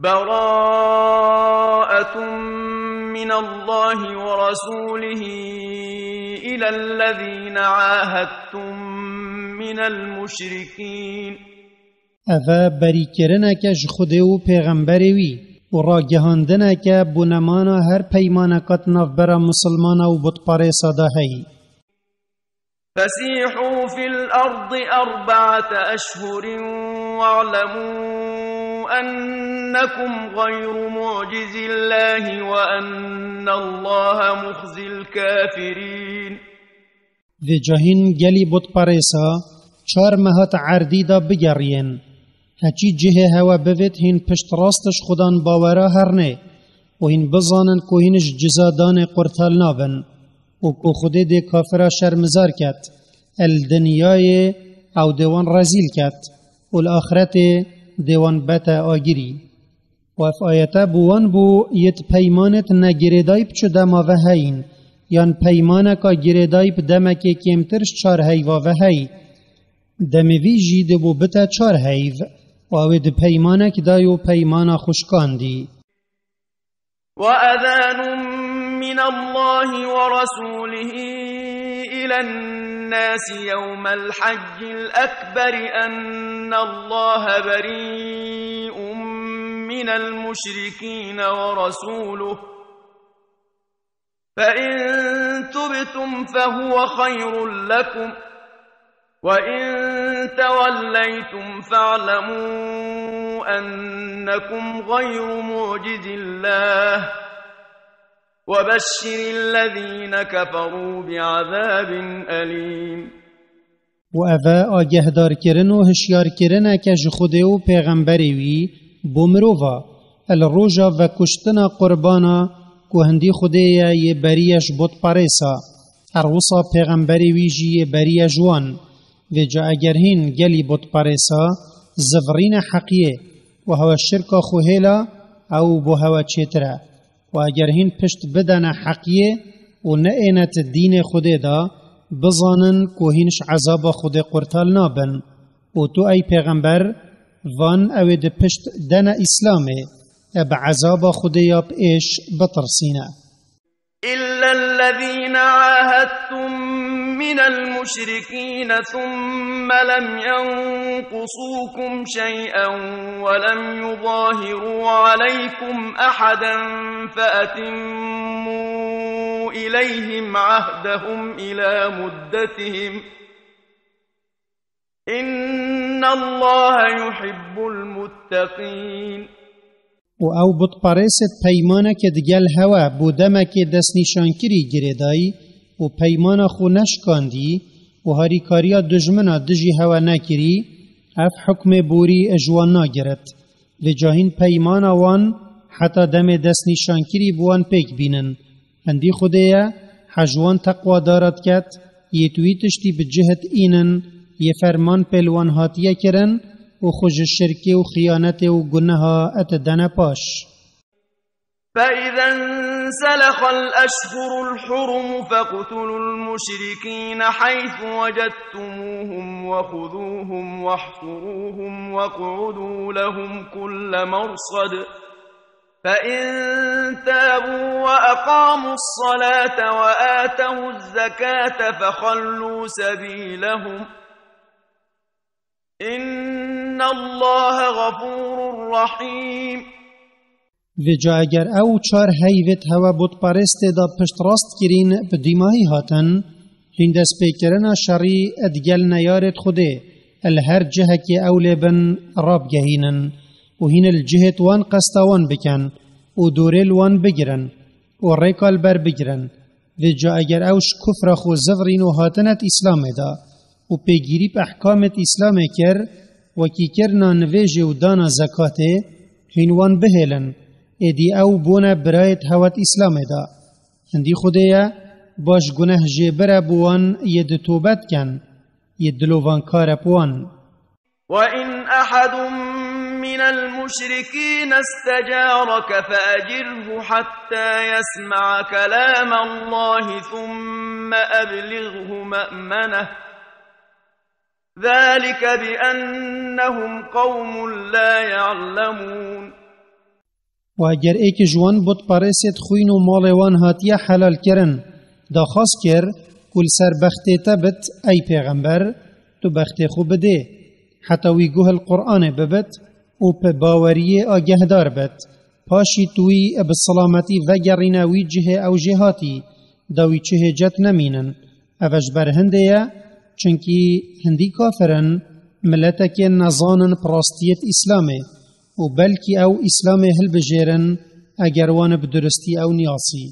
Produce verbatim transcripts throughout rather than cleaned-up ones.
براءة من الله ورسوله إلى الذين عاهدتم من المشركين. Ev e berîkirineke ji Xwedê û Pêxemberê wî û ragihandineke bo nemana her peymaneka di navbera misilmana û butparêsa de heyî. فسيحوا في الأرض أربعة أشهر واعلموا أنكم غير معجز الله وأن الله مخزي الكافرين. Vêca hîn gelî butperêsa çar meha di erdî de bigeriyên. Heçî cihê hewe bivêt hîn pişt rast ji Xudan bawera hernê û hîn bizanin ku hîn ji ciza danê qurtal nabin û ku Xwedê dê kafira şermizar ket, el dinyayê ew dê wan rezîl ket û li axretê dê wan bete agirî. Û ev ayete bo wan bû yê di peymanêt negirêdayî bi çi dema ve heyîn, yan peymaneka girêdayî bi demekê kêmtir ji çar heyva ve heyî. Demê vî jî dê bo bite çar heyv, û ew ê di peymanek dayî û peymana xwe şikandî. وأذان من الله ورسوله إلى الناس يوم الحج الأكبر أن الله بريء من المشركين ورسوله، فإن تبتم فهو خير لكم، وإن توليتم فاعلموا أنكم غير معجز الله، وبشر الذين كفروا بعذاب أليم. Û ev e agehdarkirin û hişyarkirineke ji Xwedê û Pêxemberê wî bo mirova, li roja vekuştina qurbana ku hindî Xwedê ye yê berî ye ji botperêsa, her wisa Pêxemberê wî jî yê berî ye ji wan. Vêca eger hîn gelî botperêsa zivirîne heqiyê û hewe şirka xwe hêla, ew bo hewe çêtir e. Û eger hîn pişt bidene heqiyê û neêne di dînê Xwedê de, bizanin ku hîn ji ezaba Xwedê qurtal nabin. Û tu, ey Pêxember, van ew ê di pişt dene Îslamê, e bi ezaba Xwedê ya bi êş bitirsîne. إلا الذين عاهدتم من المشركين ثم لم ينقصوكم شيئا ولم يظاهروا عليكم أحدا فأتموا إليهم عهدهم إلى مدتهم، إن الله يحب المتقين. Û ew butperêsêt peymanekê digel hewe bo demekê destnîşankirî girêdayî û peymana xwe neşkandî û harîkariya dijmina dijî hewe nekirî, ev hukmê borî ji wan nagiret. Vêca hîn peymana wan heta demê destnîşankirî bi wan pêk bînin. Hindî Xwedê ye, he ji wan teqwadara diket, yê tu wî tiştî bi cihit înin, yê ferman pê li wan hatiye kirin û xwe ji şirkê û xiyanetê û guneha et dene paş. فإذا انسلخ الأشهر الحرم فاقتلوا المشركين حيث وجدتموهم وخذوهم واحصروهم واقعدوا لهم كل مرصد، فإن تابوا وأقاموا الصلاة وآتوا الزكاة فخلوا سبيلهم، إن الله غفور رحيم. Vêca eger ew çar heyvêt hewe botperêstê de piştrast kirîn bi dîmahî hatin, hîn destpêkirina şerî digel neyarêt Xwedê li her cihekê ew lê bin rabgehînin û hîn li cihêt wan qesta wan bikin û dorê li wan bigirin û rêka li ber bigirin. Vêca eger ew ji kufra xwe zivirîn û hatine di Îslamê de û pêgîrî bi ehkamêt Îslamê kir, wekî kirina nivêjê û dana zekatê, hîn wan bihêlin, êdî ew bûne birayêt hewe di Îslamê de. Hindî Xwedê ye, baş guneh jêbir e bi wan yê di tobe dikin, yê dilovankar e bi wan. وإن أحد من المشركين استجارك فأجره حتى يسمع كلام الله ثم أبلغه مأمنه، ذلك بأنهم قوم لا يعلمون. Û eger êk ji wan butperêsêt xwîn û malê wan hatiye helalkirin, daxwaz kir ku li ser bextê te bit, ey pêxember, tu bextê xwe bidê, heta wî guh li Qur'anê bibit û bi baweriyê agehdar bit. Paşî tu wî bi silametî vegerîne wî cihê ew jê hatî, da wî çi hêcet nemînin. Ev ji ber hindê ye, çunkî hindî kafir in, miletekê nezan in bi rastiyê di Îslamê û belkî ew Îslamê hilbijêrin eger wan bi duristî ew niyasî.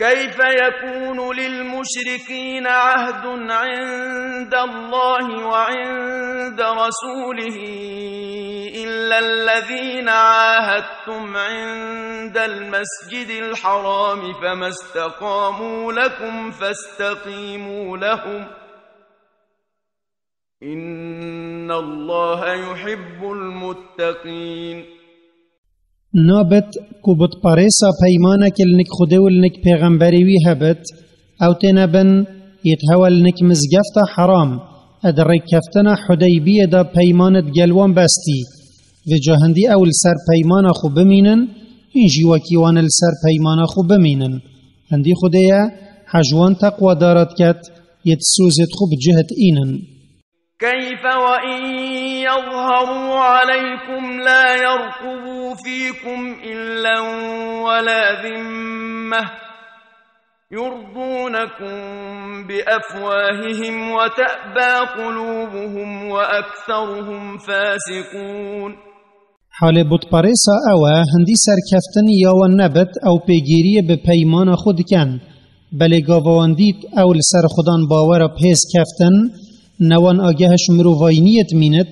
كيف يكون للمشركين عهد عند الله وعند رسوله إلا الذين عاهدتم عند المسجد الحرام فما استقاموا لكم فاستقيموا لهم إن الله يحب المتقين. Nabit ku butperêsa peymanekê li nik Xwedê û li nik pêxemberê wî hebit, ew têne bin yêt hewe li nik mizgefta heram, ed rêkkeftina Hudeybiyê de peymanit gel wan bestî. Vêca hindî ew li ser peymana xwe bimînin, hîn jî wekî wan li ser peymana xwe bimînin. Hindî Xwedê ye, hej wan teqwa dara diket, yêt sozêt xwe bi cihit înin. كيف وإن يظهروا عليكم لا يرقبوا فيكم إلا ولا ذمة يرضونكم بأفواههم وتأبى قلوبهم وأكثرهم فاسقون. Halê butperêsa ew e, hindî serkeftin ya wan nebit, ew pêgîriyê bi peymana xwe dikin. Belê gava wan dît ew li ser xudan bawera bi hêz keftin, ne wan ageh ji mirovayîniyê dimînit,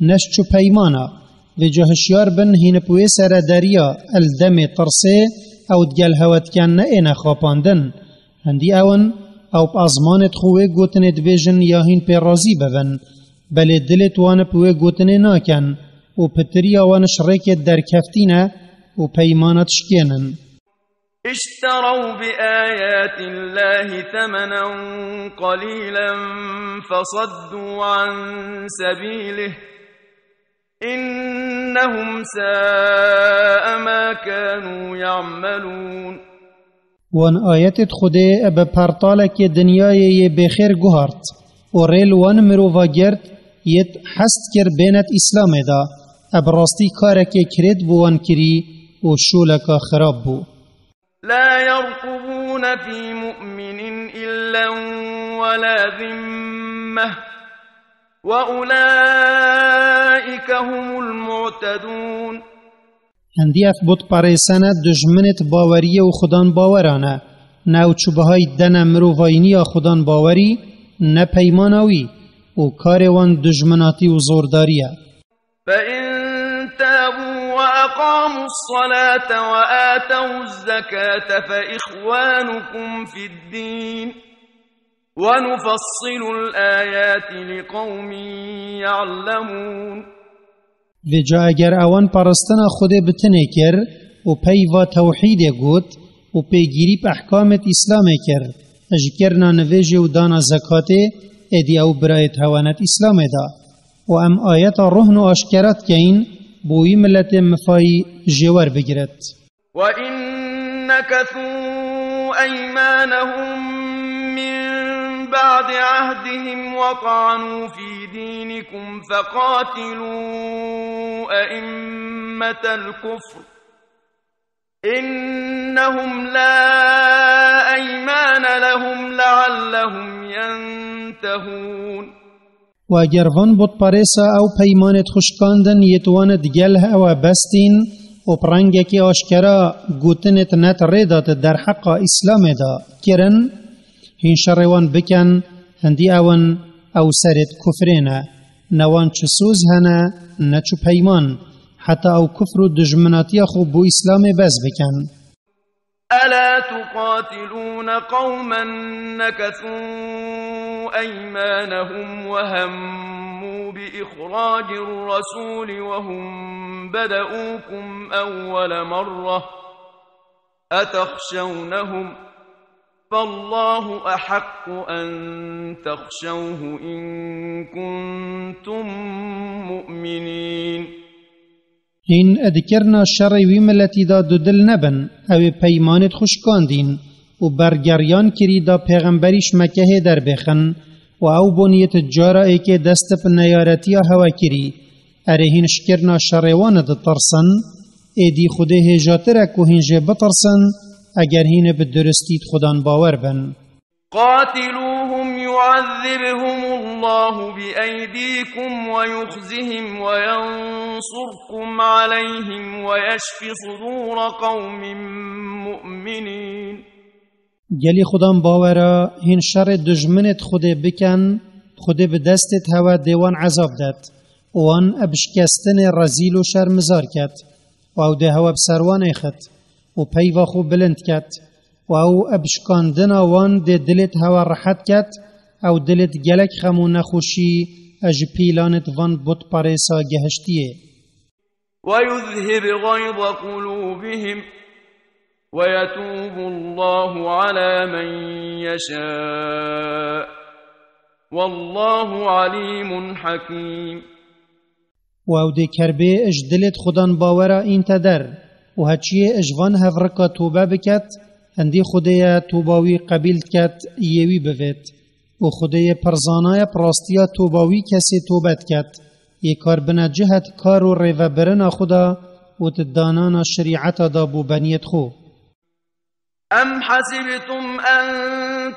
ne ji çi peymana. Vêca hişyar bin, hîn bi wê serederiya el demê tirsê ew digel hewe diken neêne xapandin. Hindî ew in, ew bi ezmanêt xwe wê gotinê dibêjin ya hîn pê razî bibin. Belê dilêt wan bi wê gotinê nakin û pitiriya wan ji rêkê derkeftî ne û peymana dişkênin. اشتروا بآيات الله ثمنا قليلا فصدوا عن سبيله إنهم ساء ما كانوا يعملون. Wan ayetêt Xwedê bi pertalekê dinyayê yê bêxêr guhart û rê li wan mirova girt, yêt hest kir bênet Îslamê de. Ev bi rastî karekê kirêt bi wan kirî û şoleka xirab bû. لا يرقبون في مؤمن إلا ولا ذمة وأولئك هم المعتدون. Hindî ev butperêsene dijminêt baweriyê û xudan bawerane. Ne ew çi bihayî dene mirovayîniya xudan bawerî, ne peymana wî û karê wan dijminatî û zordarî ye. فإن تابوا وأقاموا الصلاة وآتوا الزكاة فإخوانكم في الدين ونفصل الآيات لقوم يعلمون. Vêca eger ewan parastina Xwedê bi tinê kir û peyva tewhîdê got û pêgîrî bi ehkamêt Îslamê kir, ji kirina nivêjê û dana zekatê, êdî ew birayêt hewanet Îslamê da. Û em ayeta rohn û aşkera dikeyin, bo wî miletê mifayî jêwer bigiret. وإن نكثوا أيمانهم من بعد عهدهم وطعنوا في دينكم فقاتلوا أئمة الكفر إنهم لا أيمان لهم لعلهم ينتهون. Û eger van butperêsa ew peymanêt xwe şikandin, yêt wan digel hewe bestîn û bi rengekê aşkera gotinêt net rê da di derheqa Îslamê de kirin, hîn şerê wan bikin, hindî ew in, ew serêt kufrê ne. Ne wan çi soz hene, ne çi peyman, heta ew kufr û dijminatiya xwe bo Îslamê bes bikin. ألا تقاتلون قوما نكثوا أيمانهم وهموا بإخراج الرسول وهم بدؤوكم أول مرة أتخشونهم فالله أحق أن تخشوه إن كنتم مؤمنين. Hîn di kirina şerê wî miletî de dudil nebin, ew ê peymanêd xwe şikandîn û bergeriyan kirî da pêxemberî ji Mekehê derbêxin û ew bûn yê ti cara êkê dest bi neyaretiya hewe kirî. Erê hîn ji kirina şerê wan ditirsin? Êdî Xwedê hêjatir e ku hîn jê bitirsin, eger hîn ê bi duristî di Xudan bawer bin. قاتلوهم يعذبهم الله بأيديكم ويخزهم وينصركم عليهم ويشف صدور قوم مؤمنين. Gelî Xudan bawera hîn şerê dijminêd Xwedê bikin, Xwedê bi destêd hewe dê wan ezab det û wan bi şikestinê rezîl û şermizar ket û ew dê hewe bi ser wan êxit û peyva xwe bilind ket û ew bi şikandina wan dê dilêd hewe rehet ket, ew dilêd gelek xem û nexweşî ji pîlanêd van butperêsa gehiştiyê. ويذهب غيظ قلوبهم ويتوب الله على من يشاء والله عليم حكيم. û ew dê kerbê ji dilêd Xudan bawera înte der û heçiyê ji van hevrika tobe biket, hindî Xwedê ye toba wî qebîl diket, yê wî bivêt. Û Xwedê yê pirzana ye bi rastiya toba wî kesê tobe diket, yê kar bine cihet kar û rêvebirina xwe da û di danana şerîeta da bo beniyêd xwe. أم حسبتم أن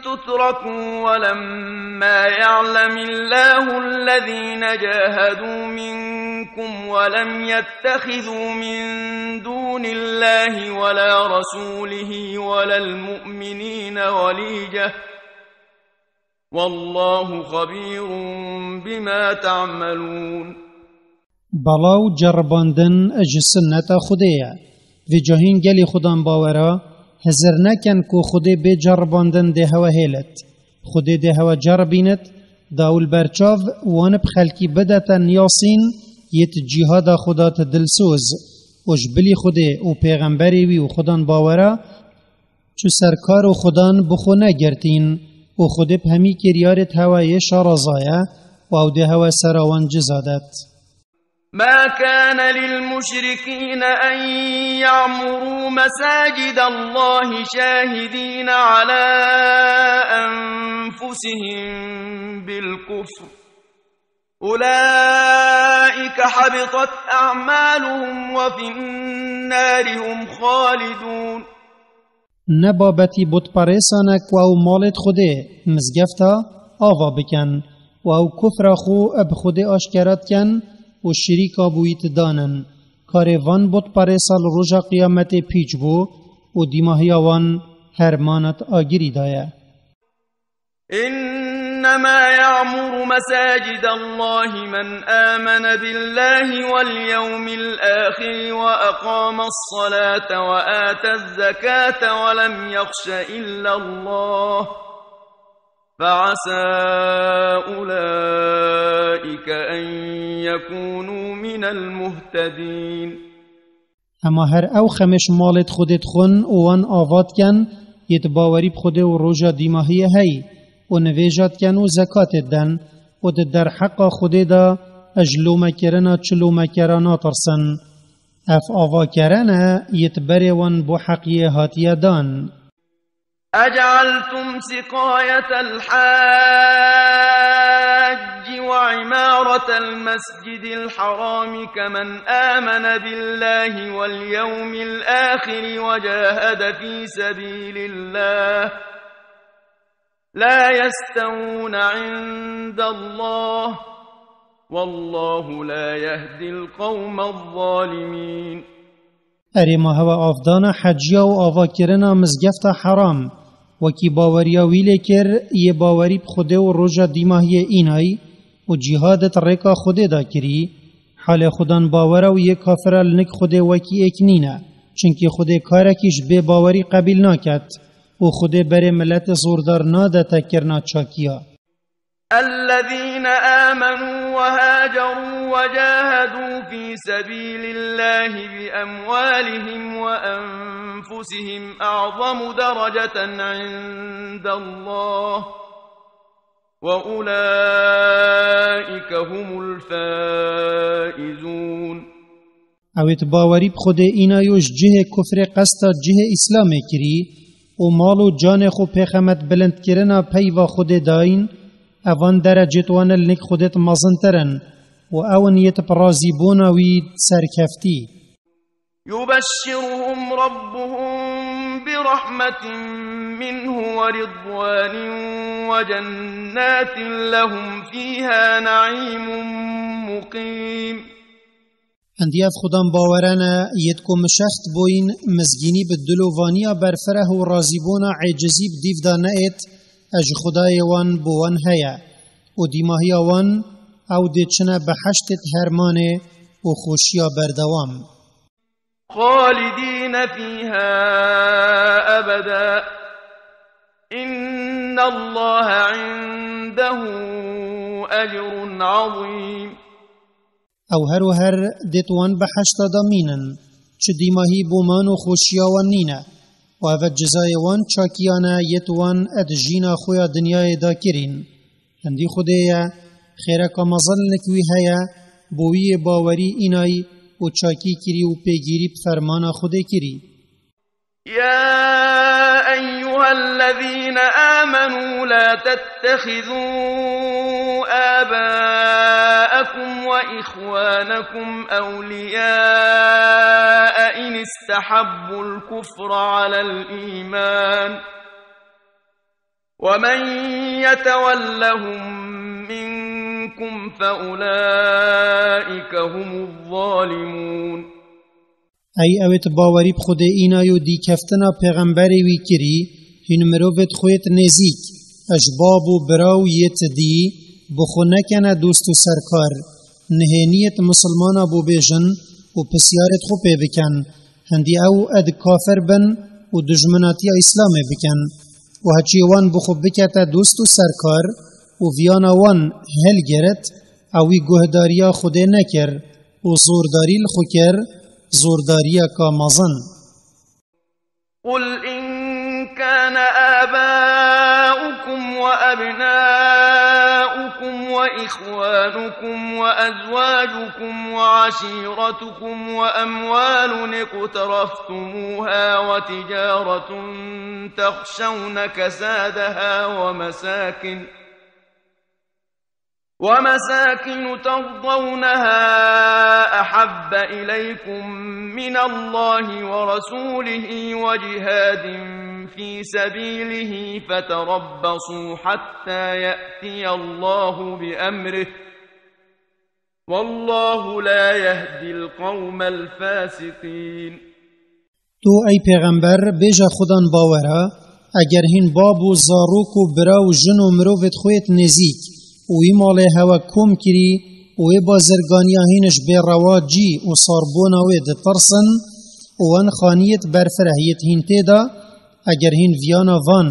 تتركوا ولما يعلم الله الذين جاهدوا منكم ولم يتخذوا من دون الله ولا رسوله ولا المؤمنين وليجة والله خبير بما تعملون. Bela û ceribandin ji sunneta Xwedê ye. Vêca hîn gelî Xudan bawera hizir nekin ku Xwedê bê ceribandin dê hewe hêlit. Xwedê dê hewe ceribînit, da û li ber çav wan bi xelkî bidete niyasîn yê di cîhada Xweda di dilsoz û ji bilî Xwedê û pêxemberê wî û Xudan bawera çi ser kar û Xudan bi xwe negirtîn û Xwedê bi hemî kiryarêd hewe yê şaraza ye û ew dê hewe sera wan ciza det. ما كان للمشركين أن يعمروا مساجد الله شاهدين على أنفسهم بالكفر أولئك حبطت أعمالهم وفي النار هم خالدون. Ne babetî butperêsan e ku ew malêd Xwedê, mizgefta, ava bikin û ew kufra xwe bi Xwedê aşkera dikin û şirîka bûyî didanin. Karê van butperêsa li roja qiyametê pîç bû û dîmahiya wan hermana di agirî de ye. إنما يعمر مساجد الله من آمن بالله واليوم الآخر وأقام الصلاة وآتى الزكاة ولم يخش إلا الله فعسى أولئك أن يكونوا من المهتدين. Hema her ew xemêş malêd Xwedê dixwin û wan ava dikin, yê di bawerî bi Xwedê û roja dîmahiyê hey û nivêja dikin û zekatê didin û di derheqa Xwedê de ji lomekirina çi lomekera natirsin. Ev avakerene yê di berê wan bo heqiyê hatiye dan. أجعلتم سقاية الحاج وعمارة المسجد الحرام كمن آمن بالله واليوم الآخر وجاهد في سبيل الله لا يستوون عند الله والله لا يهدي القوم الظالمين. Erê ma hewe avdana heciya û avakirina mizgefta heram, wekî baweriya wî lê kir, yê bawerî bi Xwedê û roja dîmahiyê înayî û cîhadê di rêka Xwedê de kirî. Halê Xudan bawera û yê kafira li nik Xwedê wekî êk nîne. Çimkî Xwedê karekî ji bê bawerî qebîl naket û Xwedê berê miletê zordar nade te kirina çakiya. الذين آمنوا وهاجروا وجاهدوا في سبيل الله بأموالهم وأنفسهم أعظم درجة عند الله وأولئك هم الفائزون. Ew ê di bawerî bi Xwedê înayo ji cihê kufrê qesta cihê Îslamê kirî û mal û canê xwe pêxemet bilindkirina peyva Xwedê dayîn, evan derecêt wan li nik Xwedêt mezintir in û ew in yêt bi razîbûna wî serkeftî. يبشرهم ربهم برحمة منه ورضوان وجنات لهم فيها نعيم مقيم. Hindî ev xudan bawerane yêt ku mişext boyîn mizgînî bi dilovaniya berfireh û razîbûna êcizî bi dîv de neêt, e ji Xudayê wan bo wan heye û dîmahiya wan ew dê çine biheştêt hermanê û xweşiya berdewam. خالدين فيها أبدا إن الله عنده أجر عظيم. Ew her û her dêt wan bi heşta de mînin, çi dîmahî bo man û xweşiya wan nîne, û ev e cizayê wan çakiyane yêt wan ed jîna xwe ya dinyayê de kirîn. Hindî Xwedê ye, xêreka mezin lik wî heye, bo wî yê bawerî înay û çakî kirî û pêgîrî bi fermana Xwedê kirî. يا أيها الذين آمنوا لا تتخذوا آباءكم وإخوانكم أولياء إن استحبوا الكفر على الإيمان ومن يتولهم منكم فأولئك هم الظالمون. Ey ew ê tu bawerî bi Xwedê înayo dîkeftina pêxemberê wî kirî, hîn mirovêt xwêt nêzîk, e ji bab û bira û yêt dî, bi xwe nekene dost û serkar, nihêniyêt misilmana bo bêjin û pisyarêt xwe pê bikin, hindî ew ed kafir bin û dijminatiya Îslamê bikin. Û heçî wan bi xwe bikete dost û serkar û viyana wan hilgirt, ew wî guhdariya Xwedê nekir û zordarî li xwe kir, zordariyeka mezin. قل إن كان آباؤكم وأبناؤكم وإخوانكم وأزواجكم وعشيرتكم وأموال اقترفتموها وتجارة تخشون كسادها ومساكن ومساكن ترضونها أحب إليكم من الله ورسوله وجهاد في سبيله فتربصوا حتى يأتي الله بأمره والله لا يهدي القوم الفاسقين. Tu, ey pêxember, bêje xudan bawera, eger hîn bab û zarok û bira û jin û mirovêt xwêt nêzîk û wî malê hewe kom kirî û wê bazirganiya hîn ji bê rewa cî û sarbûna wê ditirsin û wan xaniyêt berfireh yêt hîn tê de, eger hîn viyana van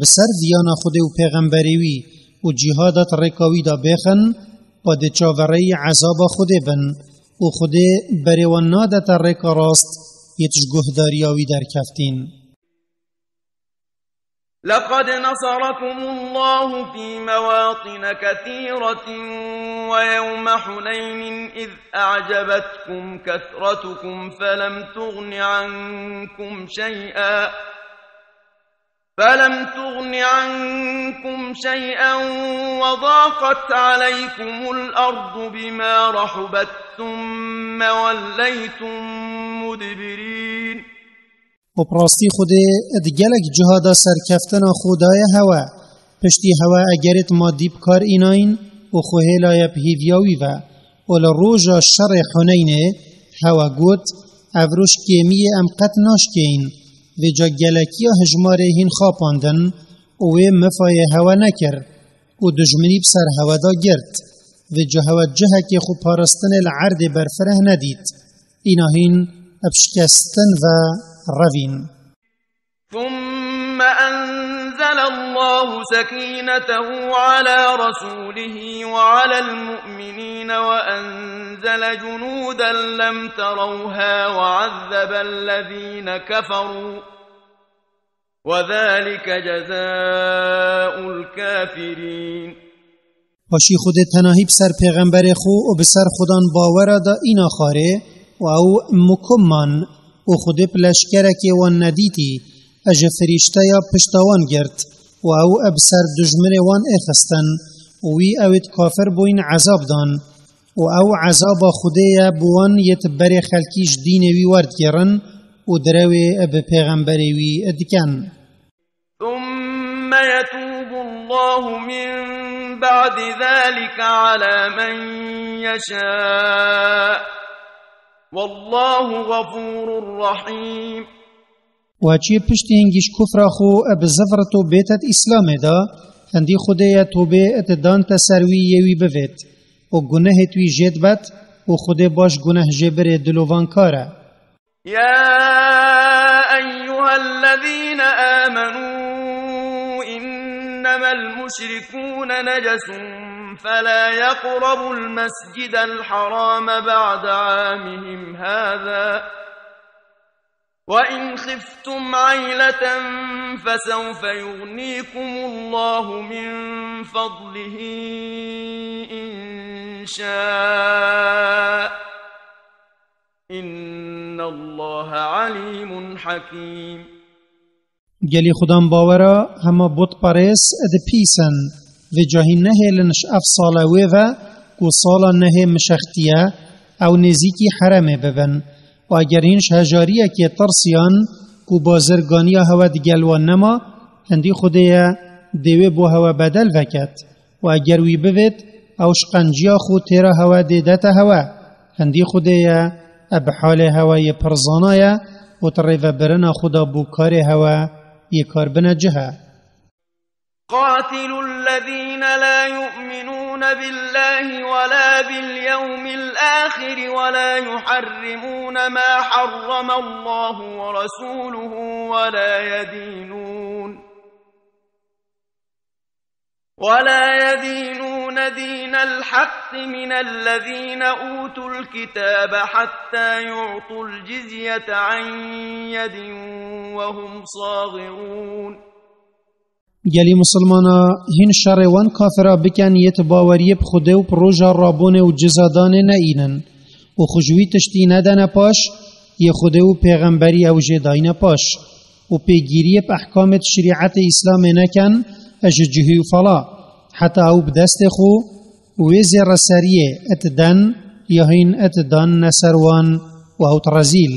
bi ser viyana Xwedê û pêxemberê wî û cîhadat rêka wî de bêxin, pa dê çavereyî ezaba Xwedê bin û Xwedê berê wan nadete rêka rast yêt ji guhdariya wî derkeftîn. لقد نصركم الله في مواطن كثيرة ويوم حنين إذ أعجبتكم كثرتكم فلم تغن عنكم شيئا فلم تغن عنكم شيئا وضاقت عليكم الأرض بما رحبت ثم وليتم مدبرين. Û bi rastî Xwedê di gelek ciha de serkeftina xwe daye hewe. Piştî hewe egerêt madî bi kar înayîn û xwe hêlaye bi hêviya wî ve. Û li roja şerê Huneynê hewe got, ev roj kêmiyê em qet naşkêyin. Vêca gelekiya hijmarê hîn xapandin û wê mifayê hewe nekir û dijminî bi ser hewe de girt. Vêca hewe cihekê xwe parastinê li erdê berfireh nedît. Îna hîn bi şikestin ve revîn. ثم أنزل الله سكينته على رسوله وعلى المؤمنين وأنزل جنودا لم تروها وعذب الذين كفروا وذلك جزاء الكافرين. Paşî Xwedê tenahî bi ser pêxemberê xwe û bi ser xudan bawera da îna xwarê, û ew mukum man, û Xwedê bi leşkerekê wan nedîtî, e ji firîşteya pişta wan girt, û ew e bi ser dijminê wan êxistin, û wî ewêt kafir bûyn ezab dan, û ew ezaba Xwedê ye bi wan yêt berê xelkî ji dînê wî werdigêrin, û direwê e bi pêxemberê wî dikin. ثم يتوب الله من بعد ذلك على من يشاء والله غفور رحيم. Wa çê piştî hingî ji kufra xwe e bi zivrit û bêtet îslamê da, hindî Xwedê ye tobê e didante ser wî yê wî bivêt, û gunehêt wî jêt bet, û Xwedê baş guneh jê birê dilovankar e. يا أيها الذين آمنوا إنما المشركون نجس فلا يقربوا المسجد الحرام بعد عامهم هذا وإن خفتم عيلة فسوف يغنيكم الله من فضله إن شاء إن الله عليم حكيم. Gelî xudan bawera hema butperês di pîs in. Vê cahî nehêlin ji ev sale wê ve ku sala nehê mişextiye, ew nêzîkî heremê bibin. Û eger hîn ji hejariyekê tirsiyan ku bazirganiya hewe digel wan nema, hindî Xwedê ye dê wê bo hewe bedel veket. Û eger wî bivêt, ew ji qenciya xwe têra hewe dê dete hewe. Hindî Xwedê ye, e bi halê hewe yê pir zana ye û di rêvebirina xwe de bo karê hewe yê kar bine cih e. قاتلوا الذين لا يؤمنون بالله ولا باليوم الآخر ولا يحرمون ما حرم الله ورسوله ولا يدينون ولا يدينون دين الحق من الذين أوتوا الكتاب حتى يعطوا الجزية عن يد وهم صاغرون. Gelî misilmana hîn şerê wan kafira bikin yêt baweriyê bi Xwedê û bi roja rabûnê û cizadanê neînin û xwe ji wî tiştî nedene paş, yê Xwedê û pêxemberî ew jê dayne paş. û pêgîriyê bi ehkamêt şerîetê Îslamê nekin, e ji cihî û fala, heta ew bi destê xwe wê zêreseriyê et den ya hîn et dan ne ser wan û ew rezîl.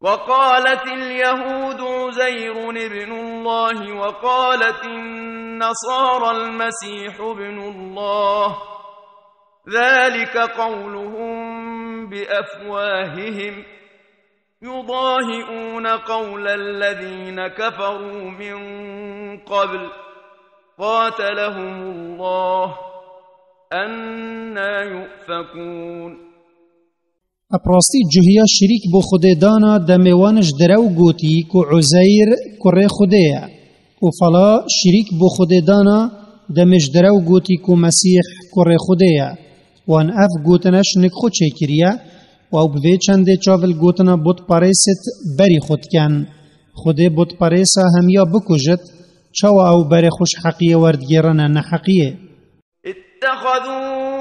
وقالت اليهود عزير ابن الله وقالت النصارى المسيح ابن الله ذلك قولهم بأفواههم يضاهئون قول الذين كفروا من قبل قاتلهم الله أنا يؤفكون. Bi rastî cihiya şirîk bo Xwedê dana demê wan ji direw gotî ku Uzeyr kurê Xwedê ye û fala şirîk bo Xwedê dana demê ji direw gotî ku Mesîh kurê Xwedê ye. Wan ev gotine şinik xwe çêkiriye û ew bi vê çendê çav li gotina butperêsit berî xwe dikin. Xwedê butperêsa hemiya bikujit, çawa ew berê xwe ji heqiyê werdigêrine neheqiyê? اتخذوا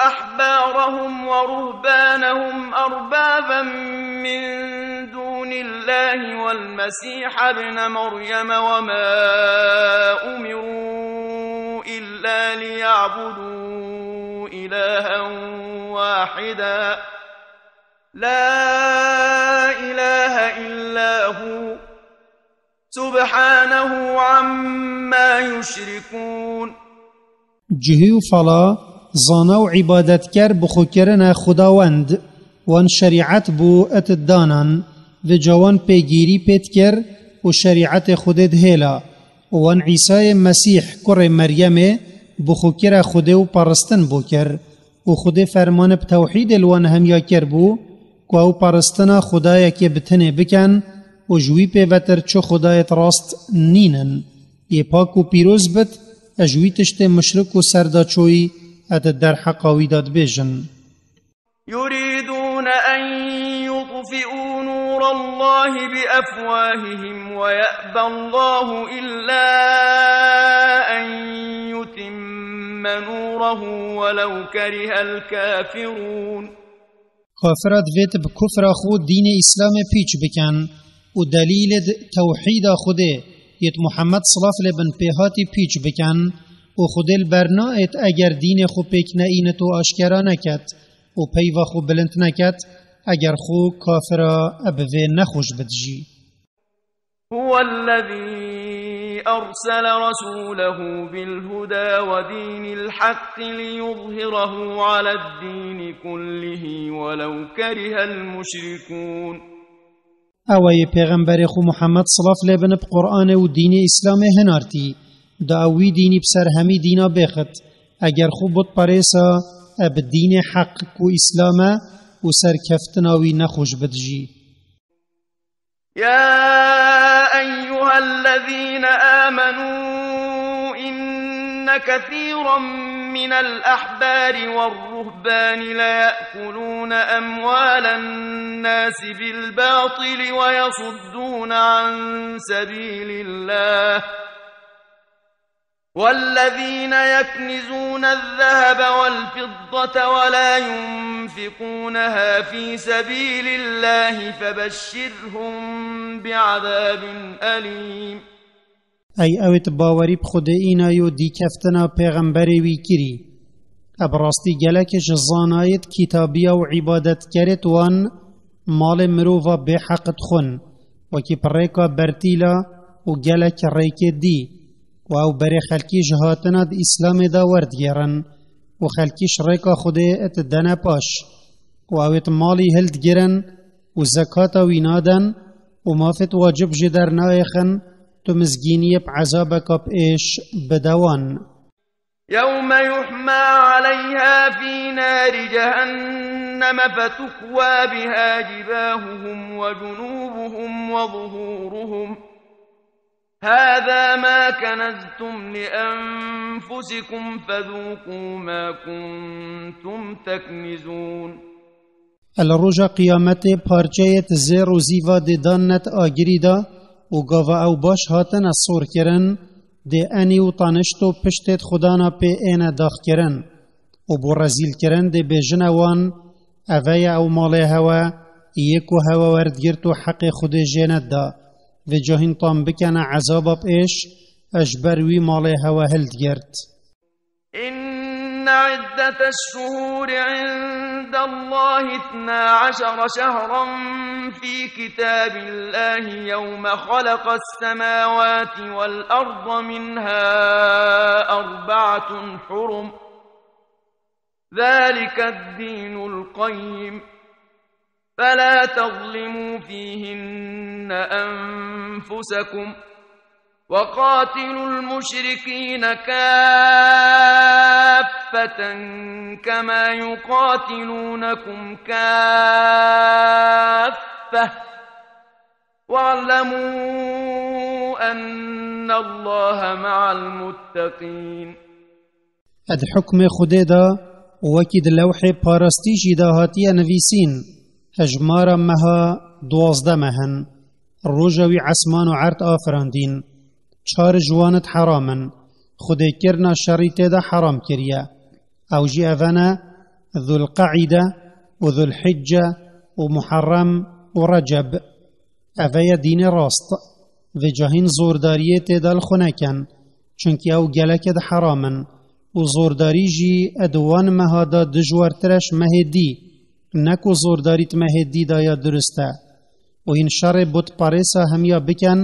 أحبارهم ورهبانهم أربابا من دون الله والمسيح ابن مريم وما أمروا إلا ليعبدوا إلها واحدا لا إله إلا هو سبحانه عما يشركون. Cihî û fala, zana û îbadetker bi xwe kirine xwedawend, wan şerîet bû et danan, vêca wan pêgîrî pê dikir û şerîetê Xwedê dihêla, û wan Îsayê Mesîh kurê Meryemê bi xwe kire Xwedê û peristin bo kir. û Xwedê fermane bi tewhîdê li wan hemiya kiribû ku ew paristina Xwedayekê bi tinê bikin û ji wî pêvetir çi Xwedayêt rast nînin. Yê pak û pîroz bit, e ji wî tiştê muşrik û serdaçoyî e di derheqa wî de dibêjin. يريدون أن يطفئوا نور الله بأفواههم ويأبى الله إلا أن يتم نوره ولو كره الكافرون. Kafira divêt bi kufra xwe dînê Îslamê pîç bikin û delîlê di tewhîda Xwedê yêt Muhammed silav lê bin pê hatî pîç bikin û Xwedê li ber naêt eger dînê xwe pêk neînit û aşkera neket û peyva xwe bilind neket, eger xwe kafira bi vê nexweş bidijî. هو الذي أرسل رسوله بالهدى ودين الحق ليظهره على الدين كله ولو كره المشركون. Ew ê pêxemberê xwe Muhammed silav lê bin bi Qur'anê û dînê Îslamê hinartî, da ew wî dînî bi ser hemî dîna bêxit, eger xwe butperêsa e bi dînê heq ku Îslam e û serkeftina wî nexweş bidijî. يا أيها الذين آمنوا إن كثيرا من الأحبار والرهبان ليأكلون أموال الناس بالباطل ويصدون عن سبيل الله والذين يكنزون الذهب والفضة ولا ينفقونها في سبيل الله فبشرهم بعذاب أليم. Ey ewêt bawerî bi Xwedê înayî û dîkeftina pêxemberê wî kirî. E bi rastî gelekê ji zanayêt kitabiya û îbadetkerêt wan malê mirova bêheq dixwin, wekî bi rêka bertîla û gelek rêkê dî. Û ew berê xelkî ji hatina di Îslamê de werdigêrin û xelkî ji rêka Xwedê didene paş. Û ewêt malî hildigirin û zekata wî nadin û mafêt wacib jê dernaêxin, tu mizgîniyê bi ezabeka bi êş bide wan. يوم يحمى عليها في نار جهنم فتكوى بها جباههم وجنوبهم وظهورهم هذا ما كنزتم لأنفسكم فذوقوا ما كنتم تكنزون. Li roja qiyametê parçeyêt zêr û zîva dê dan net agirî de û gava ew baş hatine sor kirin, dê enî û tanişt û piştêt xwedana pê êne daxkirin û bo rezîlkirin dê bêjine wan, eve ye ew malê hewe, yê ku hewe werdigirt û heqê Xwedê jê neda, vêca hîn tam bikene ezaba bi êş, e ji ber wî malê hewe hildigirt. إن عدة الشهور عند الله اثنا عشر شهرا في كتاب الله يوم خلق السماوات والأرض منها أربعة حرم ذلك الدين القيم فلا تظلموا فيهن أنفسكم وقاتلوا المشركين كافة كما يقاتلونكم كافة واعلموا أن الله مع المتقين. Di hukmê Xwedê de, wekî di lewhê parastî jî de hatiye nivîsîn, hejmara meha duwazdeh meh in, roja wî esman û erd afirandîn, çar ji wan di heram in, Xwedê kirina şerî tê de heram kiriye. Ew jî eve ne, Zulqeîde û Zulhicce û Muherrem û Receb. Eve ye dînê rast. Vêca hîn zordariyê tê de li xwe neken, çunkî ew gelekê di heram in û zordarî jî di wan meha de dijwartir e ji mehê dî, ne ku zordarî di mehê dî de ya durist e. Û hîn şerê butperêsa hemiya bikin,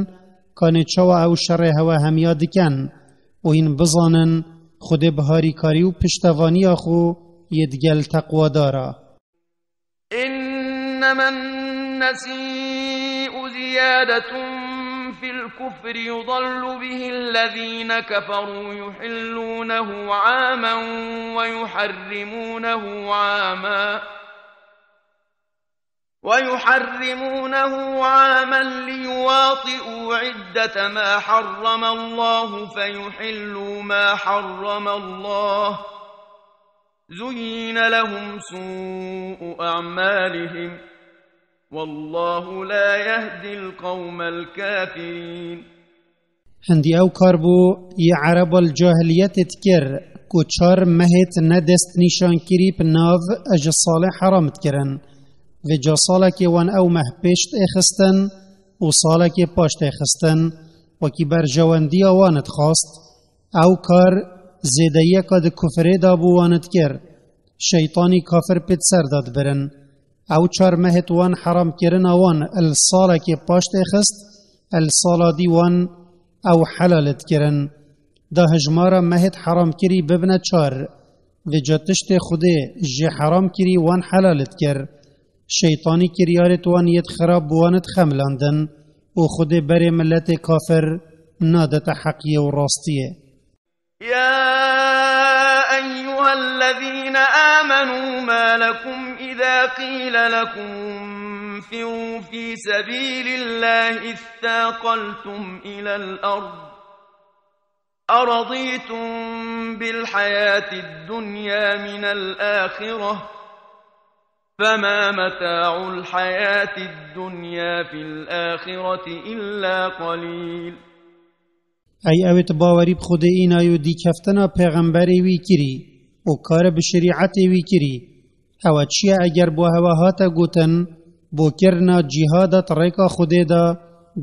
kanê çawa ew şerê hewe hemiya dikin û hîn bizanin, Xwedê bi harîkarî û piştevaniya xwe yê digel teqwadar e. إنما النسيء زيادة في الكفر يضل به الذين كفروا يحلونه عاما ويحرمونه عاما ويحرمونه عاما ليواطئوا عدة ما حرم الله فيحلوا ما حرم الله زين لهم سوء أعمالهم والله لا يهدي القوم الكافرين. Hindî ew kar bû yê ereba li cahiliyetê dikir, ku çar mehêt ne destnîşankirî bi nav ji salê heram dikirin. Vêca salekê wan ew meh pêş têxistin û salekê paş têxistin, wekî berjewendiya wan dixwast. Ew kar zêdeyiyeka di kufrê de bû wan dikir. Şeytanî kafir pê di ser de dibirin. Ew çar mehêt wan heramkirina wan li salekê paş têxist, li sala dî wan ew helal dikirin. Da hijmara mehêt heramkirî bibine çar. Vêca tiştê Xwedê jê heramkirî wan helal dikir. Şeytanî kiryarêt wan yêt xirab bi wan dixemilandin û Xwedê berê miletê kafir nadete heqiyê û rastiyê. يا أيها الذين آمنوا ما لكم إذا قيل لكم انفروا في سبيل الله اثاقلتم إلى الأرض أرضيتم بالحياة الدنيا من الآخرة فما متاع الحياة الدنيا في الآخرة إلا قليل. Ey ewêt bawerî bi Xwedê înayo dîkeftina pêxemberê wî kirî û kare bi şerîetê wî kirî. Hewa çi ye eger bo hewa hate gotin, bo kirina cîhada di rêka Xwedê de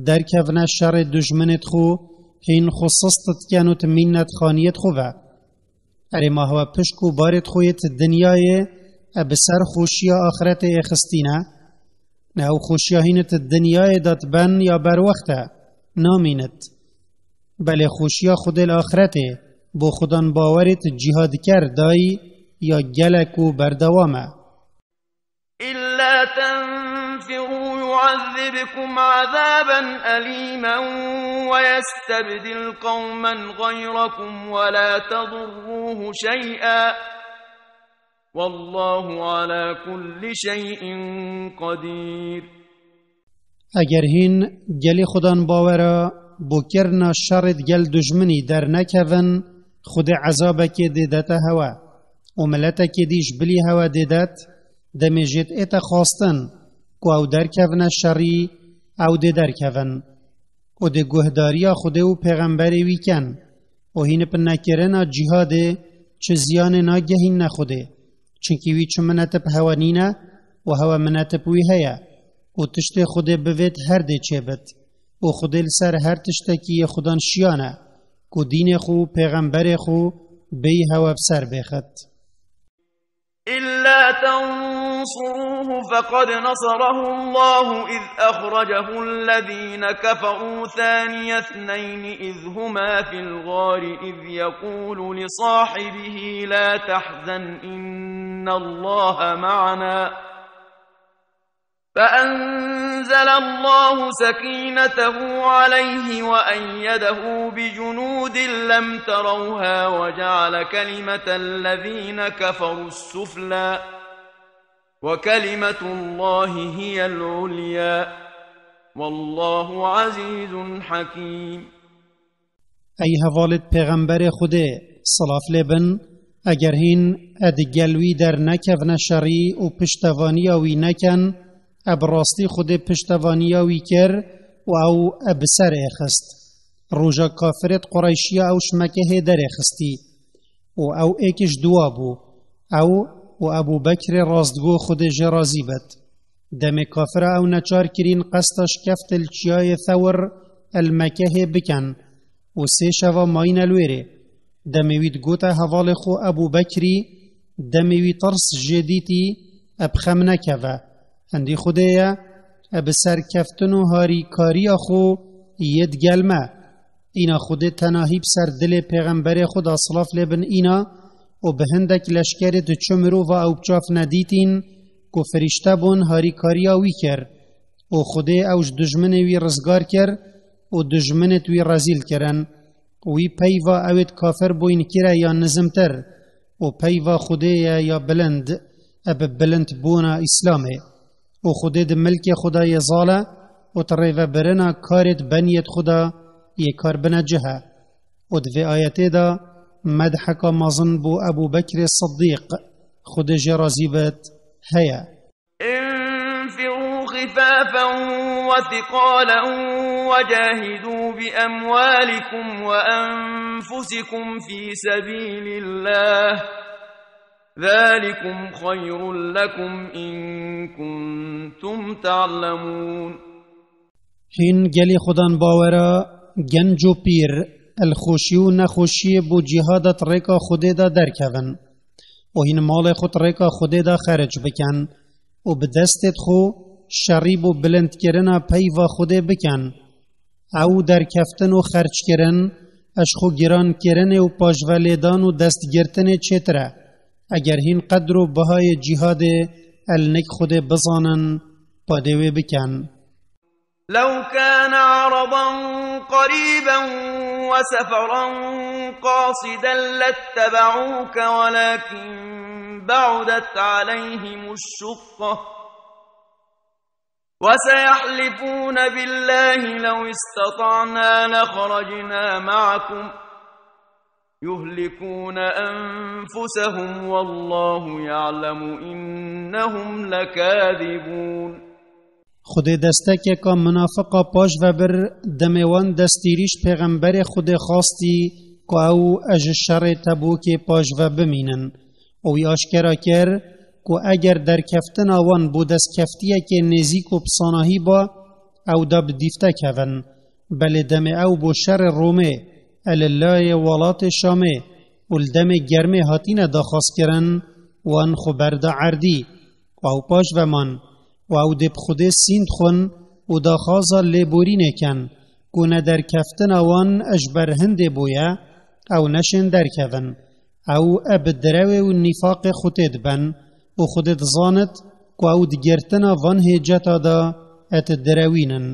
derkevne şerê dujminêt xwe, hîn xwe sist diken û di mînet xaniyêt xwe ve. Erê ma hewa pişk û barêt xwe yêt dinyayê e bi ser xweşiya axretê êxistîne? Ne ew xweşiya hînit dinyayê de diben ya berwext e, namînit. Belê xweşiya Xwedê li axretê, bo Xudan bawerêt cîhadker dayî ya gelek û berdewam e. إلا تنفروا يعذبكم عذابا أليما ويستبدل قوما غيركم ولا تضروه شيئا والله على كل شيء قدير. Eger hîn gelê Xudan bawera bo kirina şerê digel dujminî dernekevin, Xwedê ezabekê dê dete hewe û miletekê dî ji bilî hewe dê det, demê jêt ête xwastin ku ew derkevine şerî, ew dê derkevin. Û dê guhdariya Xwedê û pêxemberê wî ken û hîn bi nekirina cîhadê çi ziyanê nagehînne Xwedê. Çunkî wî çi minetib hewe nîne û hewe minetib wî heye û tiştê Xwedê bivêt her dê çêbit û Xwedê li ser her tiştekî yê Xudan şiyan e ku dînê xwe û pêxemberê xwe bêyî hewe bi ser bêxit. إلا تنصروه فقد نصره الله إذ أخرجه الذين كفروا ثاني اثنين إذ هما في الغار إذ يقول لصاحبه لا تحزن إن الله معنا فأنزل الله سكينته عليه وأيده بجنود لم تروها وجعل كلمة الذين كفروا السفلى وكلمة الله هي العليا والله عزيز حكيم. Ey hevalêt pêxemberê Xwedê, silav lê bin, eger hîn e di gel wî dernekevne şerî û piştevaniya wî neken, e bi rastî Xwedê piştevaniya wî kir û ew e bi ser êxist. Roja kafirêt Qureyşiya ew ji Mekehê derêxistî. Û ew êk ji dua bû. Ew û Ebû Bekrê rastgo Xwedê jê razî bit. Demê kafira ew neçar kirîn qesta şkeftê li çiyayê Thewr el Mekehê bikin û sê şeva mayîne li wêrê. Demê wî digote hevalê xwe Ebû Bekrî, demê wî tirs jê dîtî, e bi xem nekeve. Hindî Xwedê ye, e bi serkeftin û harîkariya xwe yê digel me. Îna Xwedê tenahî bi ser dilê pêxemberê xwe da silav lê bin îna û bi hindek leşkerê di çi mirova ew bi çav nedîtîn ku firîşte bûn harîkariya wî kir û Xwedê ew ji dijminê wî rizgar kir û dijminêt wî rezîl kirin. Wî peyva ewêt kafir bûyn kire ya nizimtir û peyva Xwedê ye ya bilind e bi bilindbûna Îslamê. Û Xwedê di milkê xwe de yê zal e û di rêvebirina karêt beniyêt xwe de yê kar bine cih e. Û di vê ayetê de medheka mezin bo Ebû Bekrê Siddîq, Xwedê jê razî bit, heye. انفروا خفافا وثقالا وجاهدوا بأموالكم وأنفسكم في سبيل الله ذلكم خير لكم إن كنتم تعلمون. Hîn gelî xudan bawera, genc û pîr, el xweşî û nexweşiyê bo cîhada di rêka Xwedê de derkevin û hîn malê xwe di rêka Xwedê de xeric bikin û bi destê xwe şerî bo bilindkirina peyva Xwedê bikin. Ew derkeftin û xerckirin, ez xwe girankirinê û paşvelêdan û destgirtinê çêtir e. Eger hîn qedr û bihayê cîhadê el nik Xwedê bizanin, padê wê bikin. لو كان عرضا قريبا وسفرا قاصدا لاتبعوك ولكن بعدت عليهم الشقة وسيحلفون بالله لو استطعنا لخرجنا معكم يهلكون أنفسهم والله يعلم إنهم لكاذبون. Xwedê destekeka minafiqa paş ve bir, demê wan destîrî ji pêxemberê Xwedê xwastî ku ew ji şerê Tebûkê paş ve bimînin. Û wî aşkera kir ku eger derkeftina wan bo destkeftiyekê nêzîk û bi sanahî ba, ew da bi dîfte kevin. Belê demê ew bo şerê Romê, e li layê welatê Şamê û li demê germê hatine daxwazkirin, wan xwe berda erdî. Û ew paş ve man, û ew dê bi Xwedê sînd xwin û daxwaza lêborînê ken, ku ne derkeftina wan ji ber hindê bûye, ew neşên derkevin. Ew e bi direwê û nîfaqê xwe tê dibin û Xwedê dizanit ku ew di girtina van hêceta de et direwînin.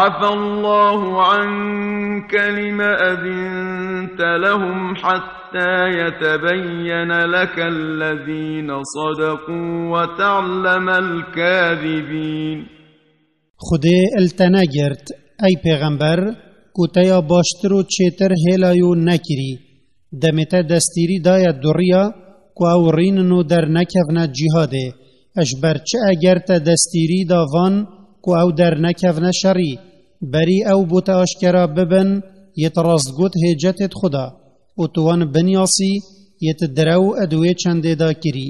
عفا الله عنك لم أذنت لهم حتى يتبين لك الذين صدقوا وتعلم الكاذبين. Xwedê li te negirt, ey pêxember, ku te ya baştir û çêtir hêlayo nekirî. Demê te destîrî daye duriya ku ew rînin û dernekevne cîhadê. Ji ber çi eger te destîrî da van ku ew dernekevne şerî, berî ew bo te aşkera bibin, yê te rastgot hêcetê di xwe de û tu wan binyasî, yê te direw di wê çendê de kirî.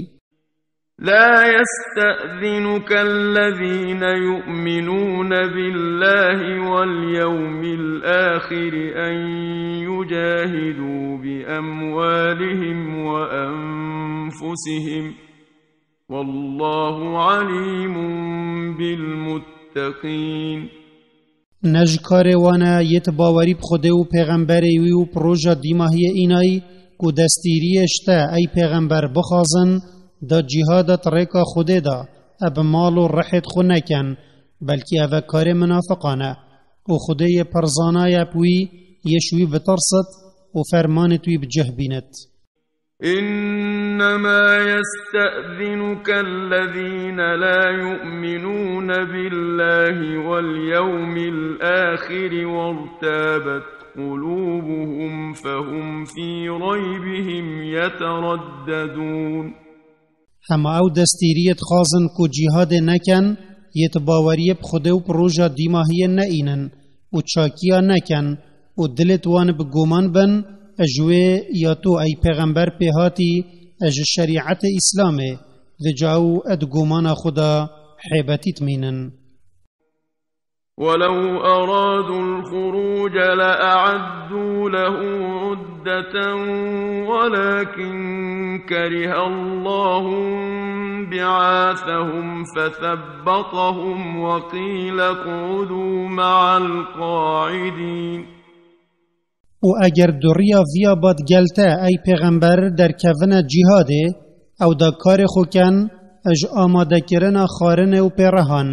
لا يستأذنك الذين يؤمنون بالله واليوم الآخر أن يجاهدوا بأموالهم وأنفسهم والله عليم بالمتقين. Ne ji karê wan e yê ti bawerî bi Xwedê û pêxemberê wî û bi roja dîmahiyê înayî ku destîriyê ji te, ey pêxember, bixwazin da cîhada di rêka Xwedê de, e bi mal û rihê xwe nekin, belkî ev e karê minafiqan e. Û Xwedê yê pirzana ye bi wî yê ji wî bitirsit û fermanê wî bi cih bînit. إنما يستأذنك الذين لا يؤمنون بالله واليوم الآخر وارتابت قلوبهم فهم في ريبهم يترددون. Hema ew destîriyê dixwazin ku cîhadê nekin, yê ti baweriyê bi Xwedê û bi roja dîmahiyê neînin û çakiya nekin û dilê wan bi guman bin, ji wê ya tu ey pêxember pê hatî ji şerîetê Îslamê, vêca ew di gumana xwe de hêbetî dimînin. ولو أرادوا الخروج لأعدوا له عدة ولكن كره الله انبعاثهم فثبطهم وقيل اقعدوا مع القاعدين. Û eger duriya viya bad gel te, ey pêxember, derkevine cîhadê, ew da karê xwe ken, ji amadekirina xwarinê û pêrehan,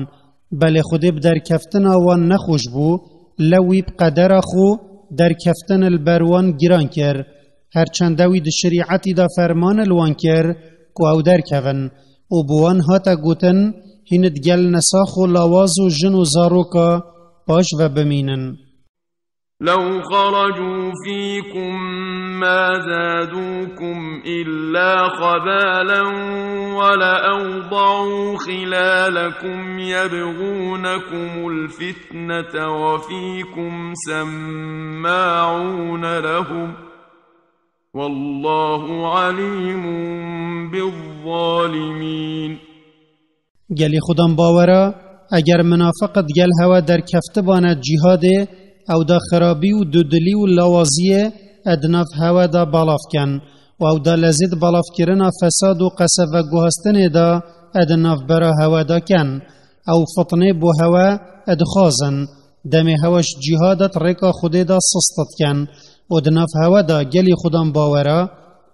belê Xwedê bi derkeftina wan nexweş bû, lew wî bi qedera xwe derkeftin li ber wan giran kir, her çende wî di şerîetî de ferman li wan kir ku ew derkevin û bi wan hate gotin, hîn digel nesax û lawaz û jin û zaroka paş ve bimînin. لو خرجوا فيكم ما زادوكم إلا خبالا ولأوضعوا خلالكم يبغونكم الفتنة وفيكم سماعون لهم والله عليم بالظالمين. Gelî xudan bawera, eger minafiq digel hewe derkeftibane cîhadê, ew da xirabî û dudilî û lawaziyê ed nav hewe da balav ken, û ew da lezîd balavkirina fesad û qeseveguhastinê da ed navbera hewe da ken. Ew fitnê bo hewe ed xwazin, demê hewe ji cîhada di rêka Xwedê da sist dikin û di nav hewe de gelî xudan bawera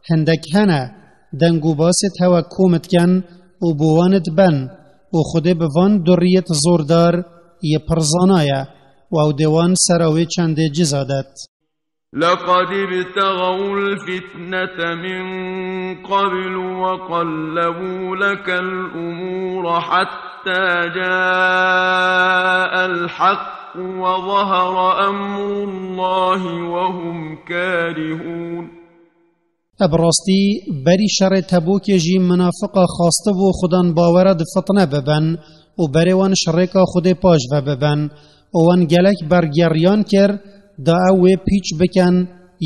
hindek hene, deng û basêt hewe kom dikin û bo wan diben û Xwedê bi van duriyêt zordar yê pir zana ye û ew dê wan sera wê çendê ciza det. لقد ابتغوا الفتنة من قبل وقلبوا لك الأمور حتى جاء الحق وظهر أمر الله وهم كارهون. Bi rastî, berî şerê Tebûkê jî minafiqa xwastibû xudan bawera di fitne bibin û berê wan ji rêka Xwedê paş ve bibin û wan gelek bergeriyan kir, da ew wê pîç bikin,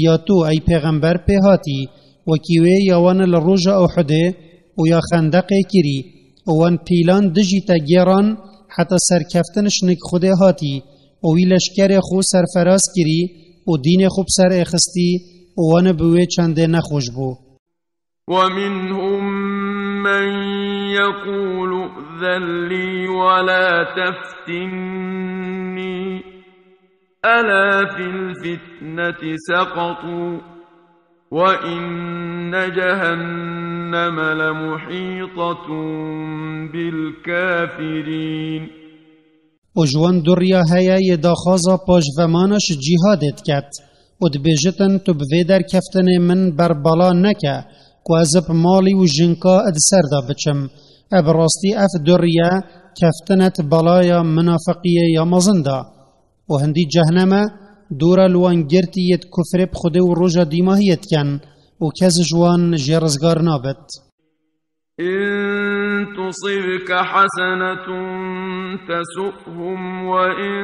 ya tu, ey pêxember, pê hatî, wekî wê ya wan li roja Uhudê û ya Xendeqê kirî û wan pîlan dijî te gêran heta serkeftin ji nik Xwedê hatî û wî leşkerê xwe serferaz kirî û dînê xwe bi ser êxistî û wan bi wê çendê nexweş bû. ومنهم من يقول ائذن لي ولا تفتني ألا في الفتنة سقطوا وإن جهنم لمحيطة بالكافرين. Û ji wan duriya heye yê daxwaza paşvemana ji cîhadê diket û dibêjitin, tu bi vê derkeftinê min ber bala neke ku ez bi malî û jinka di ser de biçim. E bi rastî ev duriye keftine di balaya minafiqiyê ya mezin de. Û hindî cehneme dora li wan girtî yê di kufrê bi Xwedê û roja dîmahiyê dikin û kes ji wan jê rizgar nabit. إن تصبك حسنة تسؤهم وإن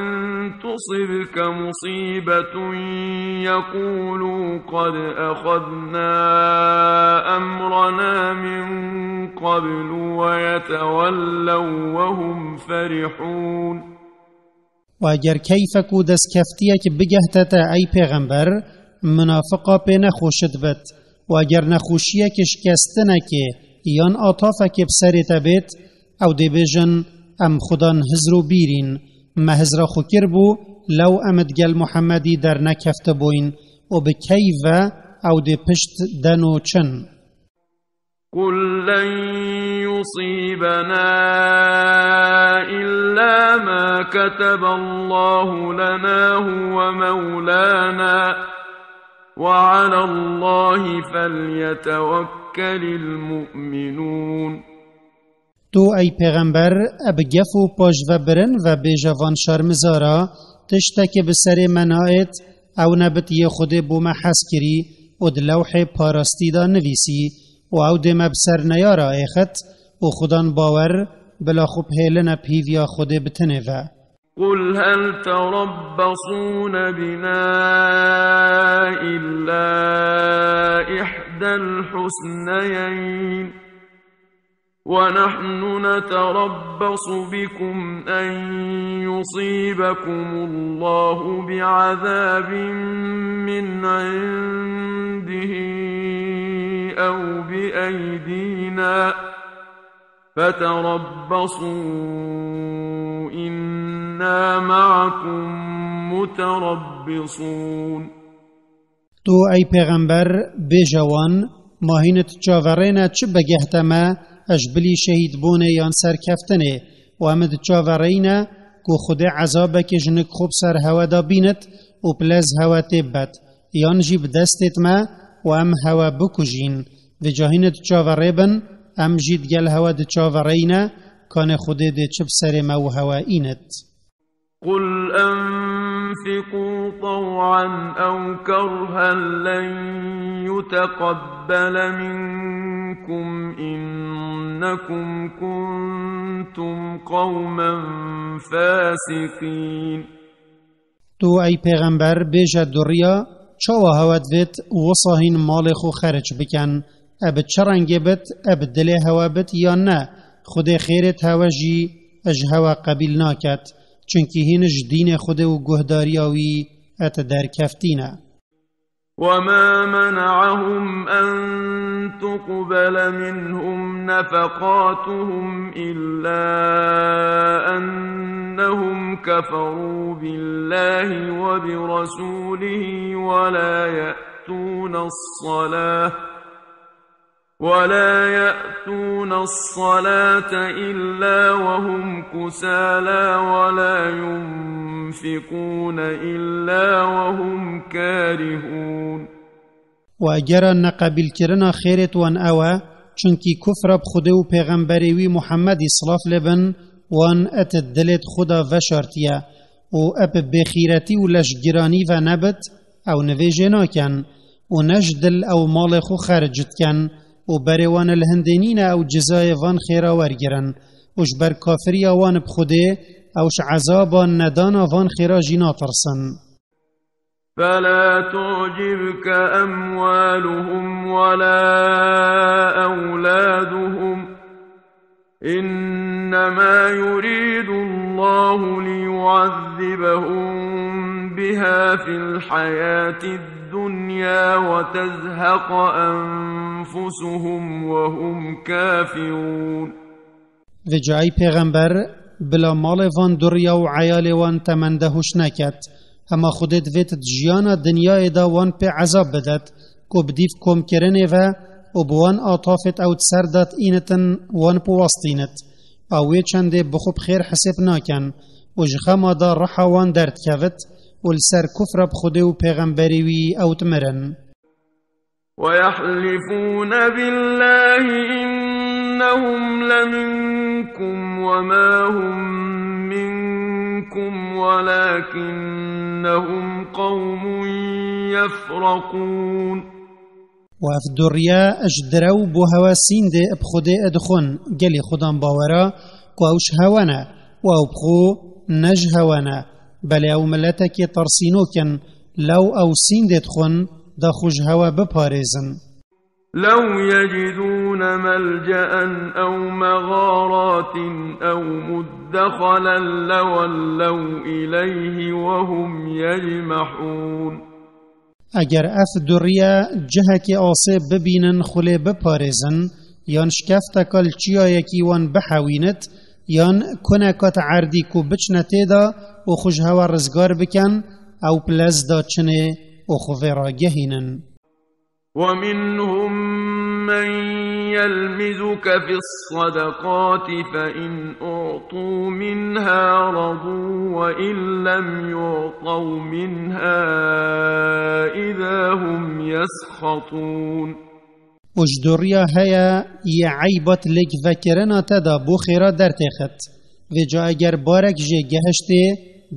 تصبك مصيبة يقولوا قد أخذنا أمرنا من قبل ويتولوا وهم فرحون. Û eger keyfek û destkeftiyek bigehte te, ey pêxember, minafiqa pê nexweş dibit. Û eger nexweşiyek, şikestinekê yan atafekê bi serê te bêt, ew dê bêjin, em xudan hizr û bîr în. Me hizra xwe kiribû, lew em digel Muhemmedî dernekeftibûyn û bi keyf ve ew dê pişt den û çin. قل لن يصيبنا إلا ما كتب الله لنا هو مولانا وعلى الله فليتوكل المؤمنون. Tu, ey pêxember, bi gef û paşvebirin ve bêje van şermizara, tiştekî bi serê me naêt, ew nebit yê Xwedê bo me hez kirî û di lewhê parastî de nivîsî û ew dê me bi ser neyara êxit û xudan bawer bila xwe bi hêline bi hîviya Xwedê bitinê ve. قل هل تربصون بنا إلا إحدى الحسنيين ونحن نتربص بكم أن يصيبكم الله بعذاب من عنده أو بأيدينا فتربصوا إنا معكم متربصون. Tu, ey pêxember, bêje wan, ma hîn di çaverêne çi bigehte me, ji bilî şehîdbûnê yan serkeftinê, û em di çaverêne ku Xwedê ezabekê ji nik xwe bi ser hewe de bînit û bi lez hewe tê bibet, yan jî bi destêt me û em hewe bikujîn. Vêca hîn di çaverê bin, em jî digel hewe di çaverêne, kanê Xwedê dê çi bi serê me û hewe înit. قل أنفقوا طوعا أو كرها لن يتقبل منكم إنكم كنتم قوما فاسقين. Tu, ey pêxember, bêje duriya, Çawa hewe divêt wisa hîn malê xwe xeric bikin? E bi çi rengê bit, e bi dilê hewe bit yan ne, Xwedê xêrêt hewe jî e ji hewe qebîl naket, çunkî hîn ji dînê Xwedê û guhdariya wî e ti derkeftî ne. وما منعهم أن تقبل منهم نفقاتهم إلا أنهم كفروا بالله وبرسوله ولا يأتون الصلاة ولا يأتون الصلاة إلا وهم كسالى ولا ينفقون إلا وهم كارهون. و gera neqebîlkirina xêrêt wan ew e, çunkî kufra bi Xwedê û pêxemberê wî Muhemmedî, silav lê bin, wan et dilêt xwe da veşartiye û ep bêxîretî û leşgiranî ve nebit, ew nivêjê naken û ne ji dil ew malê xwe xeric diken û berê wan li hindê nîne ew cizayê van xêra wergirin û ji ber kafiriya wan bi Xwedê ew ji ezaba nedana van xêra jî natirsin. فلا تعجبك أموالهم ولا أولادهم، إنما يريد الله ليعذبهم بها في الحياة الدنيا وتزهق أنفسهم وهم كافرون. Vêca ey pêxember, bila malê van duriya û eyalê wan temende hûş neket. Hema Xwedê divêt di jiyana dinyayê de wan pê ezab bidet, ku bi dîv komkirinê ve û bi wan atafêt ew di ser de tînitin wan biwastînit. A wê çendê bi xwe bi xêr hisêb naken û ji xema de riha wan derdikevit û li ser kufra bi Xwedê û pêxemberê wî ew dimirin. ويحلفون بالله إنهم لمنكم وما هم منكم ولكنهم قوم يفرقون. و ev duriye ji direw bo hewe sîndê bi Xwedê dixwin, gelî xudan bawera ku ew ji hewe ne û ew bi xwe ne ji hewe ne, belê ew miletekê tersînok in, lew ew sîndê dixwin, da xwe ji hewe biparêzin. لو يجدون ملجأ أو مغارات أو مدخلا لولوا إليه وهم يجمحون. Eger ev duriye cihekê asê bibînin xulê biparêzin, yan şkefteka li çiyayekî wan bihewînit, yan kuneka ti erdî ku biçine tê de û xwe ji hewe rizgar bikin, ew bi lez da çinê û xwe vê ragehînin. ومنهم من يلمزك في الصدقات فإن أعطوا منها رضوا وإن لم يعطوا منها إذا هم يسخطون. Û ji doriya heye yê eybat lêk vekirina te de bo xêra dertêxit. Vêca eger barek jê gehiştê,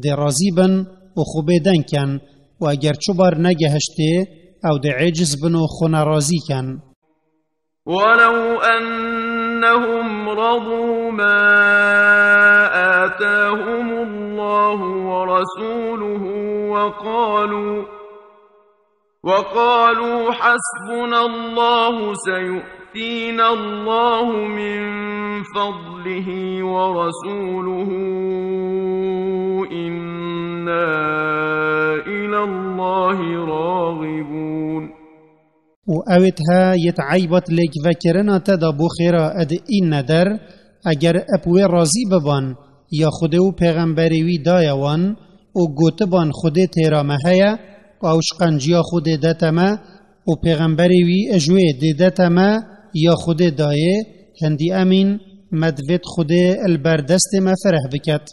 dê razî bin û xwe bêdeng ken. û eger çi bar negehiştê, ew dê êciz bin û xwe nerazî ken. ولو أنهم رضوا ما آتاهم الله ورسوله وقالوا، وقالوا حسبنا الله سيؤتينا الله من فضله ورسوله إنا إلى الله راغبون. û ewêt he yêt eybat lêk vekirina te da bo xêra ed îne der, eger ep wê razî biban, ya Xwedê û pêxemberê wî daye wan û gotiban Xwedê têra me heye, ew ji qenciya Xwedê dete me û pêxemberê wî ji wê dê dete me, ya Xwedê dayê, hindî emîn me divêt Xwedê li ber destê me fireh biket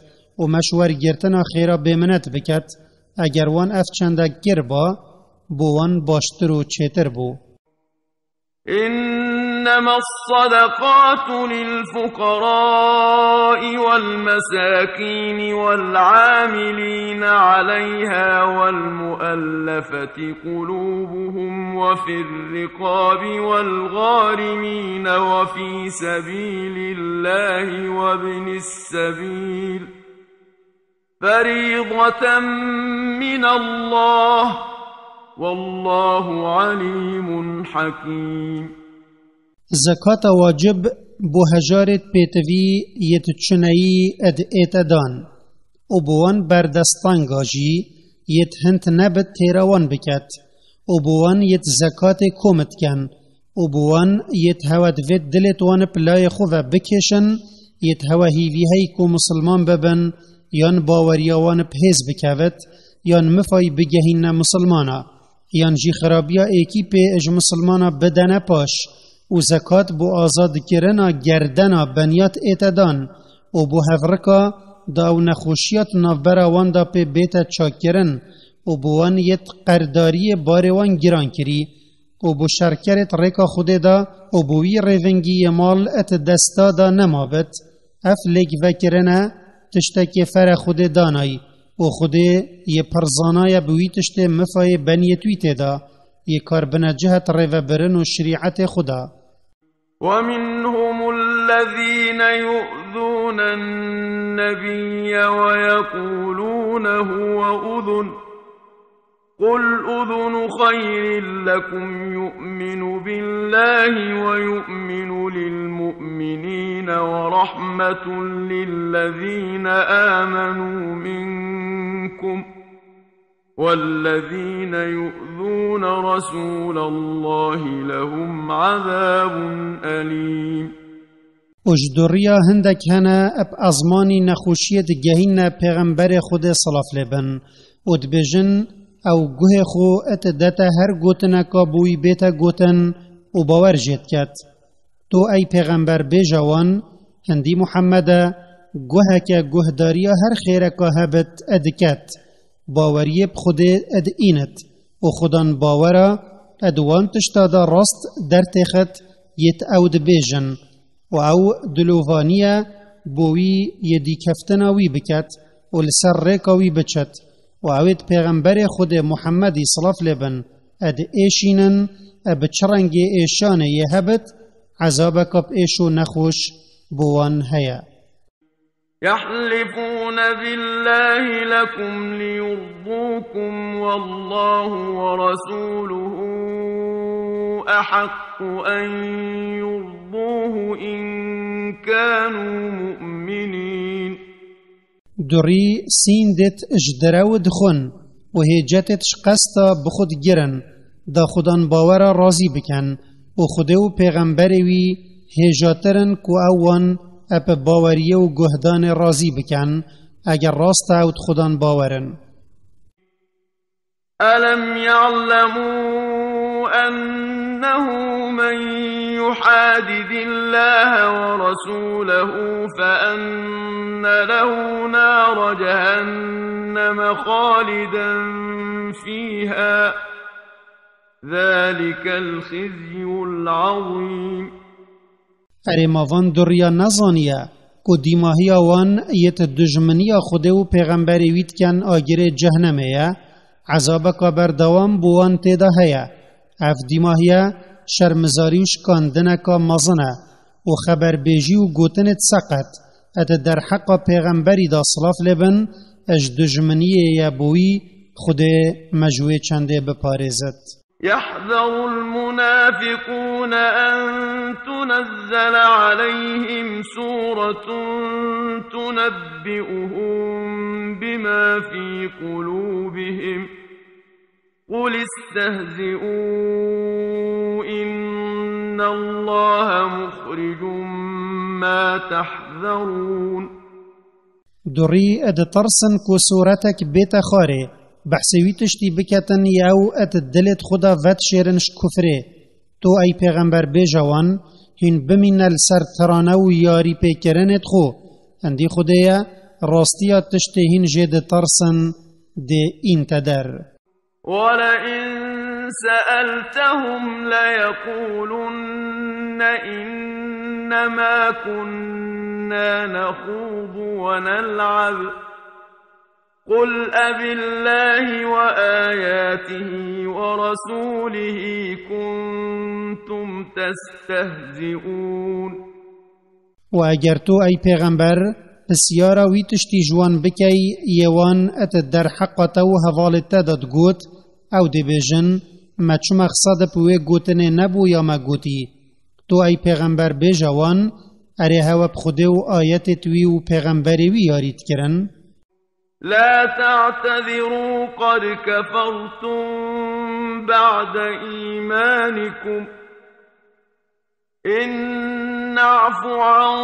û me ji wergirtina xêra bêminet biket. Eger wan ev çendek kir ba, bo wan baştir û çêtir bû. إنما الصدقات للفقراء والمساكين والعاملين عليها والمؤلفة قلوبهم وفي الرقاب والغارمين وفي سبيل الله وابن السبيل فريضة من الله، والله عليم حكيم. Zekata wacib bo hejarêt pêtivî yêt çineyî ed ête dan û bo wan berdestanga jî yêt hind nebit têra wan biket û bo wan yêt zekatê komit ken û bo wan yêt hewa divêt dilêt wan bi layê xwe ve bikêşin, yêt hewa hîvî hey ku misilman bibin, yan baweriya wan bi hêz bikevit, yan mifay bigehînne misilmana, yan jî xirabiya êkî pê ji misilmana bidene paş û zekat bo azadkirina gerdena beniyat ête dan û bo hevrika da ew nexweşiyat navbera wan da pê bête çakirin û bo wan yêt qerdariyê barê wan giran kirî û bo şerkerêt rêka Xwedê da û bo wî rêvingî yê mal et desta da nemabit. Ev lêk vekirine tiştekê fere Xwedê danayî û Xwedê yê pirzanaye bi wî tiştê mifayê beniyê twî tê da, yê kar bine cihet rêvebirin û şirîetê Xweda. ومنهم الذين يؤذون النبي ويقولون هو أذن، قل أذن خير لكم يؤمن بالله ويؤمن للمؤمنين ورحمة للذين آمنوا منكم، والذين يؤذون رسول الله لهم عذاب أليم. Û ji doriya hindek hene eb ezmanî nexweşiyê digehîne pêxemberê Xwedê silav lê bin û dibêjin, ew guhê xwe et dete her gotineka bo wî bête gotin û bawer jê diket. Tu ey pêxember bêje wan, hindî Muhammed e, guheke guhdariya her xêreka hebit e diket, baweriyê bi Xwedê e diînit û Xudan bawera e di wan tişta de rast dertêxit yêt ew dibêjin û ew dilovaniye bo wî yê dîkeftina wî biket û li ser rêka wî biçit û ewêt pêxemberê Xwedê Muhammedî silav lê bin e diêşînin, e bi çi rengê êşanê yê hebit, ezabeka bi êş û nexweş bo wan heye. يحلفون بالله لكم ليرضوكم والله ورسوله أحق أن يرضوه إن كانوا مؤمنين. Durî sîn dêt ji derew dixwin û hêcetêt ji qesta bi xwe digirin, da Xudan bawera razî bikin û Xwedê û pêxemberê wî hêjatir in ku ew wan ep baweriyê û guhdanê razî bikin, eger rast e ew di Xudan bawer in. ألم يعلموا أنه من يحادد الله ورسوله فأن له نار جهنم خالدا فيها، ذلك الخزي العظيم. Erê ma van duriya nezaniye ku dîmahiya wan yêt dijminiya Xwedê û pêxemberê wî diken agirê cehnemê ye, ezabeka berdewam bo wan tê de heye. Ev dîmahiye şermizarî û şikandineka mezin e û xeberbêjî û gotinêt seqet, e di derheqa pêxemberî de silav lê bin, e ji dijminiyê ye bo wî, Xwedê me ji wê çendê biparêzit. يحذر المنافقون أن تنزل عليهم سورة تنبئهم بما في قلوبهم، قل استهزئوا إن الله مخرج ما تحذرون. Durî ditirsin ku sûretek bête xwarê, behsê wî tiştî biketin, yew et dilêt xwe de vedişêrin ji kufrê. Tu ey pêxember bêje wan, hîn bimîne li ser tirane û yarî pêkirinêt xwe. Endî Xwedê ye, rastiya tiştê hîn jê ditirsin, dê în te der. ولئن سألتهم ليقولن إنما كنا نخوض ونلعب، قل أبالله وآياته ورسوله كنتم تستهزئون. Û eger tu, ey pêxember, pisyara wî tiştî ji wan bikey, yê wan et derheqa te û hevalê te de digot, Ew dê bêjin, me çima xisa de bi wê gotinê nebû ya me gotî? Tu ey pêxember bêje wan, erê hewe bi Xwedê û ayetêt wî û pêxemberê wî yarî dikirin. لا تعتذروا قد كفرتم بعد إيمانكم إن نعف عن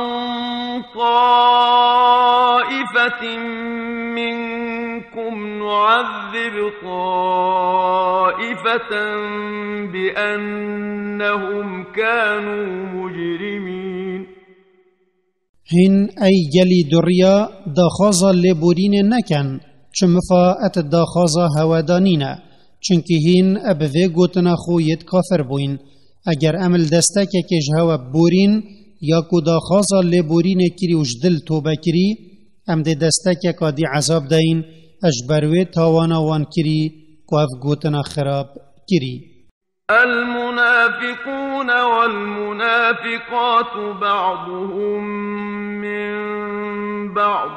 طائفة منكم نعذب طائفة بأنهم كانوا مجرمين. Hîn ey gelî duriya daxwaza lêborînê neken, çi mifa et daxwaza hewe da nîne, çunkî hîn e bi vê gotina xwe yêt kafir bûyn. Eger em li destekekê ji hewe biborîn, ya ku daxwaza lêborînê kirî û ji dil tobe kirî, em dê destekeka dî ezab deyin, e ji ber wê tawana wan kirî ku ev gotina xirab kirî. المنافقون والمنافقات بعضهم من بعض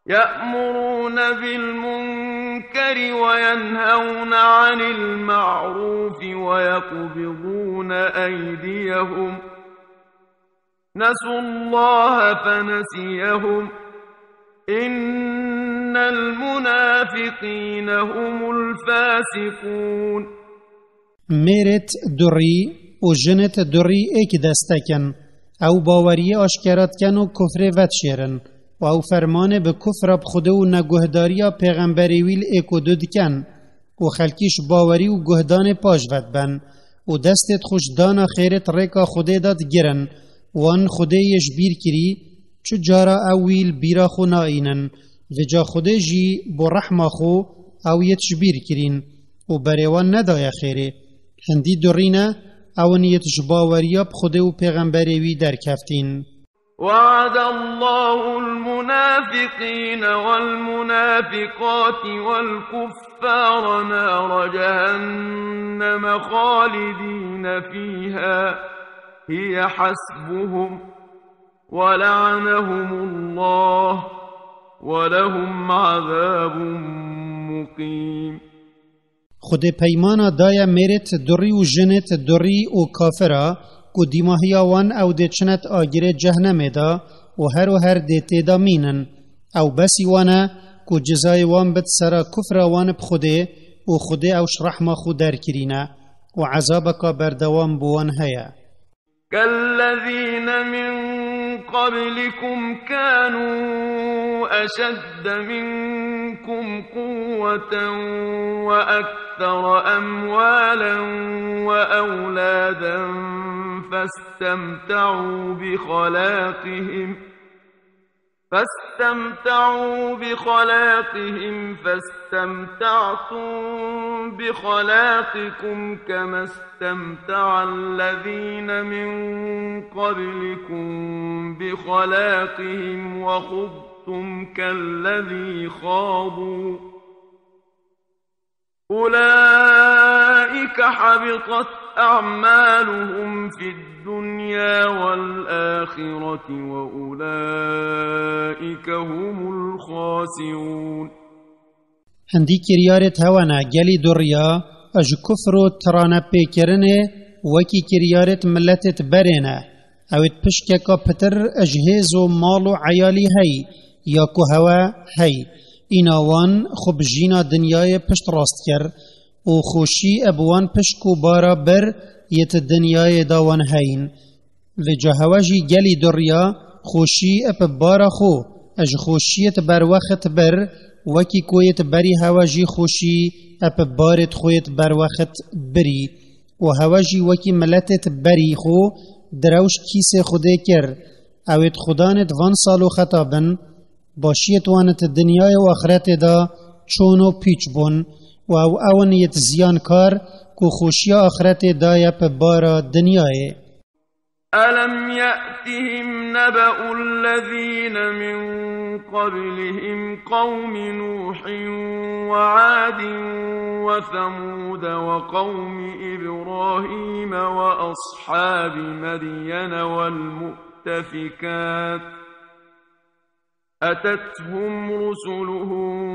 يأمرون بالمنكر وينهون عن المعروف ويقبضون أيديهم نسوا الله فنسيهم إن المنافقين هم الفاسقون. Mêrêt durî û jinêt durî êk destekin. Ew baweriyê aşkera dikin û kufrê vedişêrin. Û ew fermanê bi kufra bi Xwedê û neguhdariya pêxemberê wî li êk û du dikin. Û xelkî ji bawerî û guhdanê paş vedibin. Û destêt xwe ji dana xêrêt rêka Xwedê de digirin. Wan Xwedê yê ji bîr kirî, çi cara ew wî li bîra xwe naînin. Vêca Xwedê jî bo rehma xwe ew yêt ji bîr kirîn û berê wan nedaye xêrê. Hindî durî ne, ew in yêt ji baweriya bi Xwedê û pêxemberê wî derkeftîn. وعد الله المنافقين والمنافقات والكفار نار جهنم خالدين فيها هي حسبهم ولعنهم الله ولهم عذاب مقيم. Xwedê peymana daye mêrêt durî û jinêt durî û kafira, ku dîmahiya wan ew dê çinet agirê cehnemê de û her û her dê tê de mînin. Ew besî wan e, ku cizayê wan bit sera kufra wan bi Xwedê û Xwedê ew ji rehma xwe derkirîne û ezabeka berdewam bi wan heye. كالذين من قبلكم كانوا أشد منكم قوة وأكثر أموالا وأولادا فاستمتعوا بخلاقهم فاستمتعوا بخلاقهم فاستمتعتم بخلاقكم كما استمتع الذين من قبلكم بخلاقهم وخضتم كالذي خاضوا أولئك حبطت أعمالهم في الدنيا والآخرة وأولئك هم الخاسرون. Hindî kiryarêt hewe ne, gelî duriya, ji kufr û tiranepêkirinê wekî kiryarêt miletêt berê ne. Ewêt pişkeka pitir ji hêz û mal û eyalî hey, ya ku hewe hey. Îna wan xwe bi jîna dinyayê pişt rast kir û xweşî bi wan pişk û bara bir yêt dinyayê da wan heyn. Vêca hewe jî gelî duriya, xweşî bi bara xwe, ji xweşiyêt berwext bir, wekî ku yêt berî hewe jî xweşî bi barêt xwe yêt berwext birî. Û hewe jî wekî miletêt berî xwe direwş kîsê Xwedê kir. Ewêt xudanêt van sal û xeta bin, başiyêt wanêt dinyayê û axretê de çon û pîç bûn. Û ew ewin yêt ziyankar ku xweşiya axretê daye bi bara dinyayê. ألم يأتهم نبأ الذين من قبلهم قوم نوح وعاد وثمود وقوم إبراهيم وأصحاب مدين والمؤتفكات أتتهم رسلهم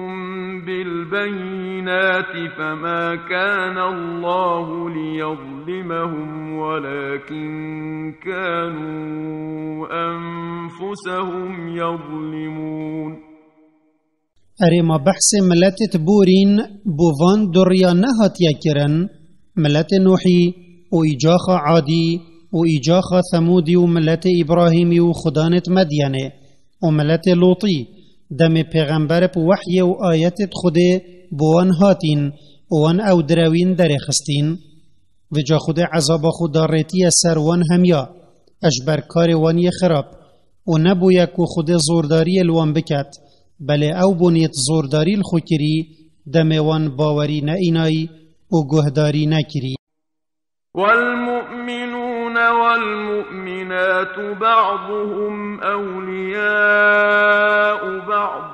بالبينات الجنات فما كان الله ليظلمهم ولكن كانوا أنفسهم يظلمون. Erê ma behsê miletê ti borîn bo van duriya nehatiye kirin, miletê Nuhî û îcaxa Adî û îcaxa Themûdî û miletê Îbrahîmî û xudanêt Medyenê û miletê Lûtî, demê pêxember bi wehyê û ayetêt Xwedê bo wan hatîn û wan ew direwîn derêxistîn. Vêca Xwedê ezaba xwe darêtiye ser wan hemiya, eşber karê wan yê xirab, û nebûye ku Xwedê zordariyê li wan biket, belê ew boniyêt zordarî li xwe kirî, demê wan bawerî neînayî û guhdarî nekirî. والمؤمنون والمؤمنات بعضهم أولياء بعض،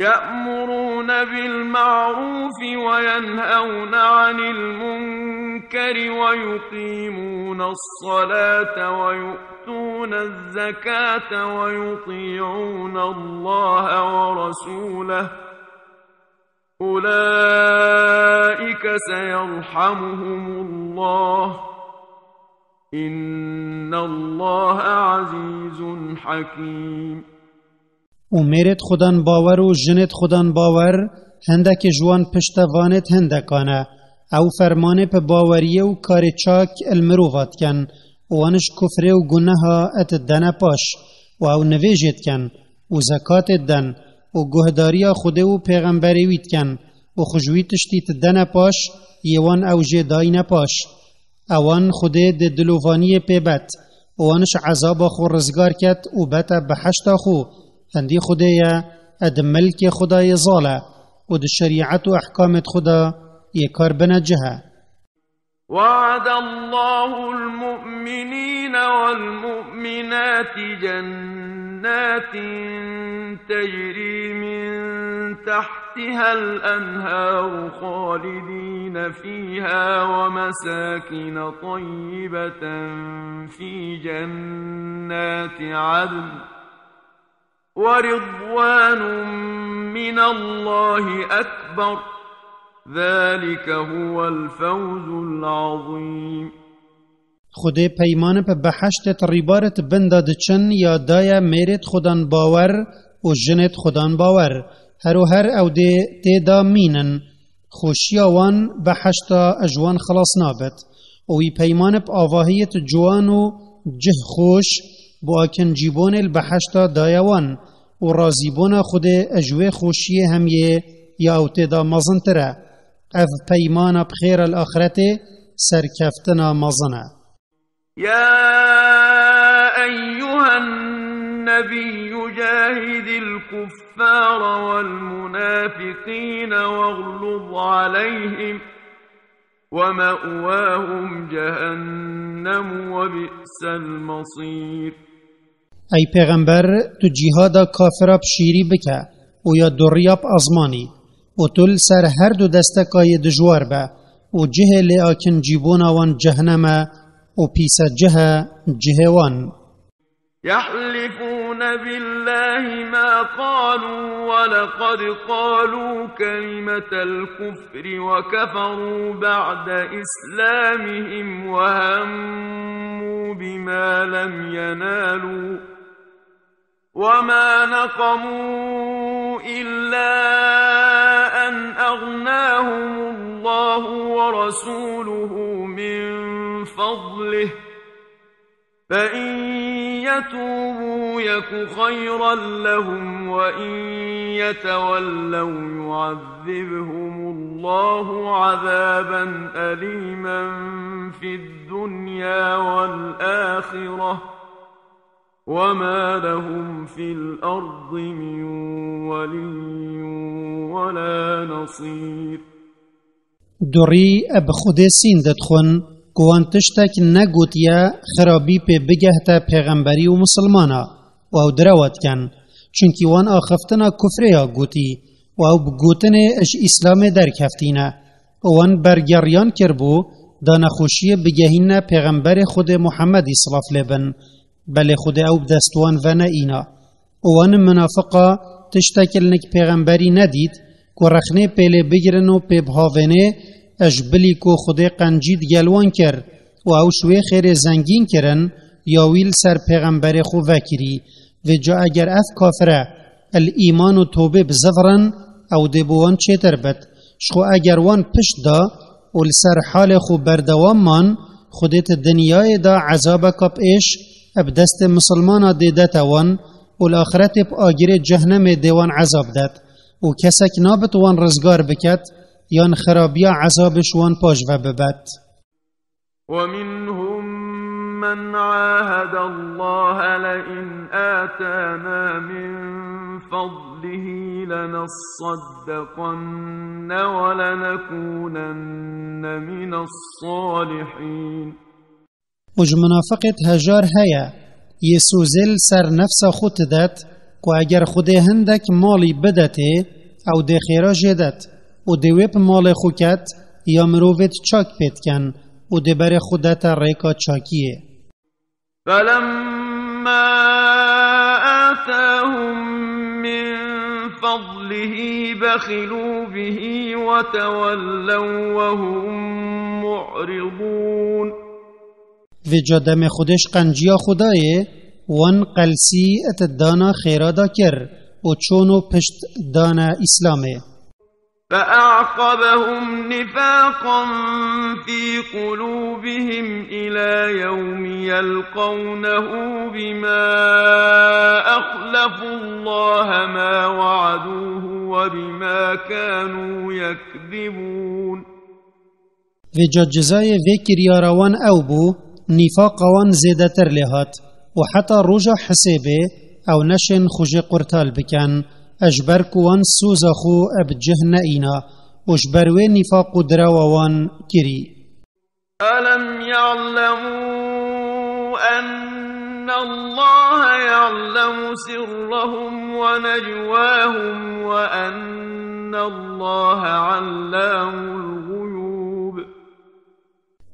يأمرون بالمعروف وينهون عن المنكر ويقيمون الصلاة ويؤتون الزكاة ويطيعون الله ورسوله، أولئك سيرحمهم الله، إن الله عزيز حكيم. Û mêrêt xudan bawer û jinêt xudan bawer, hindekê ji wan piştevanêt hindekan e. Ew fermanê bi baweriyê û karê çak il mirova dikin, û wan ji kufrê û guneha et dene paş, û ew nivêjê dikin, û zekatê den, û guhdariya Xwedê û pêxemberê wî dikin, û xwe ji wî tiştî dene paş, yê wan ew jê dayne paş. Ewan Xwedê di dilovaniyê pê bet, û wan ji ezaba xwe rizgar ket û bete behişta xwe. Hindî Xwedê ye, e di milkê Xwedayê zal e, û di şerîet û ehkamêt Xweda yê kar bine cih e. وعد الله المؤمنين والمؤمنات جنات تجري من تحتها الأنهار خالدين فيها ومساكن طيبة في جنات عدن ورضوان من الله أكبر، ذلك هو الفوز العظيم. Xwedê peymanê bi behiştêt rîbarêt bin de diçin ya daye mêrêt xudan bawer û jinêt xudan bawer. Her û her ew dê tê de mînin. Xweşiya wan behişta ji wan xilas nabit. Û wî peymanê bi avahiyêt ciwan û cih xweş bo akincîbonê li behişta daye wan û razîbûna Xwedê ji wê xweşiyê hemiyê ya ew tê de mezintir e. Ev peymana bi xêra li axretê serkeftina mezin e. يا أيها النبي جاهد الكفار والمنافقين واغلظ عليهم ومأواهم جهنم وبئس المصير. Ey pêxember, tu cîhada kafira bi şîrî bike û ya duriya bi ezmanî û tu li ser her du desteka yê dijwar be û cihê lê akincîbûna wan cehnem e û pîse cih e cihê wan. يحلفون بالله ما قالوا ولقد قالوا كلمة الكفر وكفروا بعد إسلامهم وهموا بما لم ينالوا وما نقموا إلا أن أغناهم الله ورسوله من فضله، فإن يتوبوا يك خيرا لهم وإن يتولوا يعذبهم الله عذابا أليما في الدنيا والآخرة، وما لهم في الأرض من ولي ولا نصير. Durî bi Xwedê sîn didixwin ku wan tiştek negotiye xirabî pê bigehte pêxemberî û misilmana û ew direwa dikin. Çunkî wan axiftina kufrê ya gotî û ew bi gotinê ji Îslamê derkeftîne. Û wan bergeriyan kiribû da nexweşiyê bigehîne pêxemberê Xwedê Muhemmedî silav lê bin. Belê Xwedê ew bi dest wan ve neîna. Û wan minafiqa tiştek li nik pêxemberî nedît, Ku rexnê pêlê bigirin û pê bihavênê, ez ji bilî ku Xwedê qencî digel wan kir û ew ji wê xêrê zengîn kirin, ya wî li ser pêxemberê xwe vekirî. Vêca eger ev kafire li îman û tobê bizivirin, ew dê bo wan çêtir bit. Ji xwe eger wan pişt da û li ser halê xwe berdewam man, Xwedê di dinyayê de ezabeka bi êş bi destê misilmana dê dete wan û li axretê bi agirê cehnemê dê wan ezab det û kesek nabit wan rizgar biket yan xirabiya ezabê ji wan paş ve bibet. ومنهم من عاهد الله لئن آتانا من فضله لنصدقن ولنكونن من الصالحين. Û ji munafiqêt hejar heye, yê sozê li ser nefsa xwe didet, ku eger Xwedê hindek malî bidetê, ew dê xêra jê det, û dê wê bi malê xwe ket, ya mirovêt çak pê dikin, û dê berê xwe dete rêka çakiyê. فلما آتاهم من فضله بخلوا به وتولوا وهم معرضون. Vêca demê Xwedê ji qenciya xwe dayê, wan qelsî di dana xêra da kir û çûn û pişt dane Îslamê. فأعقبهم نفاقا في قلوبهم إلى يوم يلقونه بما أخلفوا الله ما وعدوه وبما كانوا يكذبون. Vêca cizayê vê kiryara wan ew bû, nîfaqa wan zêdetir lê hat û heta roja hisêbê ew neşên xwe jê qurtal bikin, ji ber ku wan soza xwe bi cih neîna û ji ber wê nîfaq û dirawa wan kirî. ألم يعلموا أن الله يعلم سرهم ونجواهم وأن الله علام الغيوب.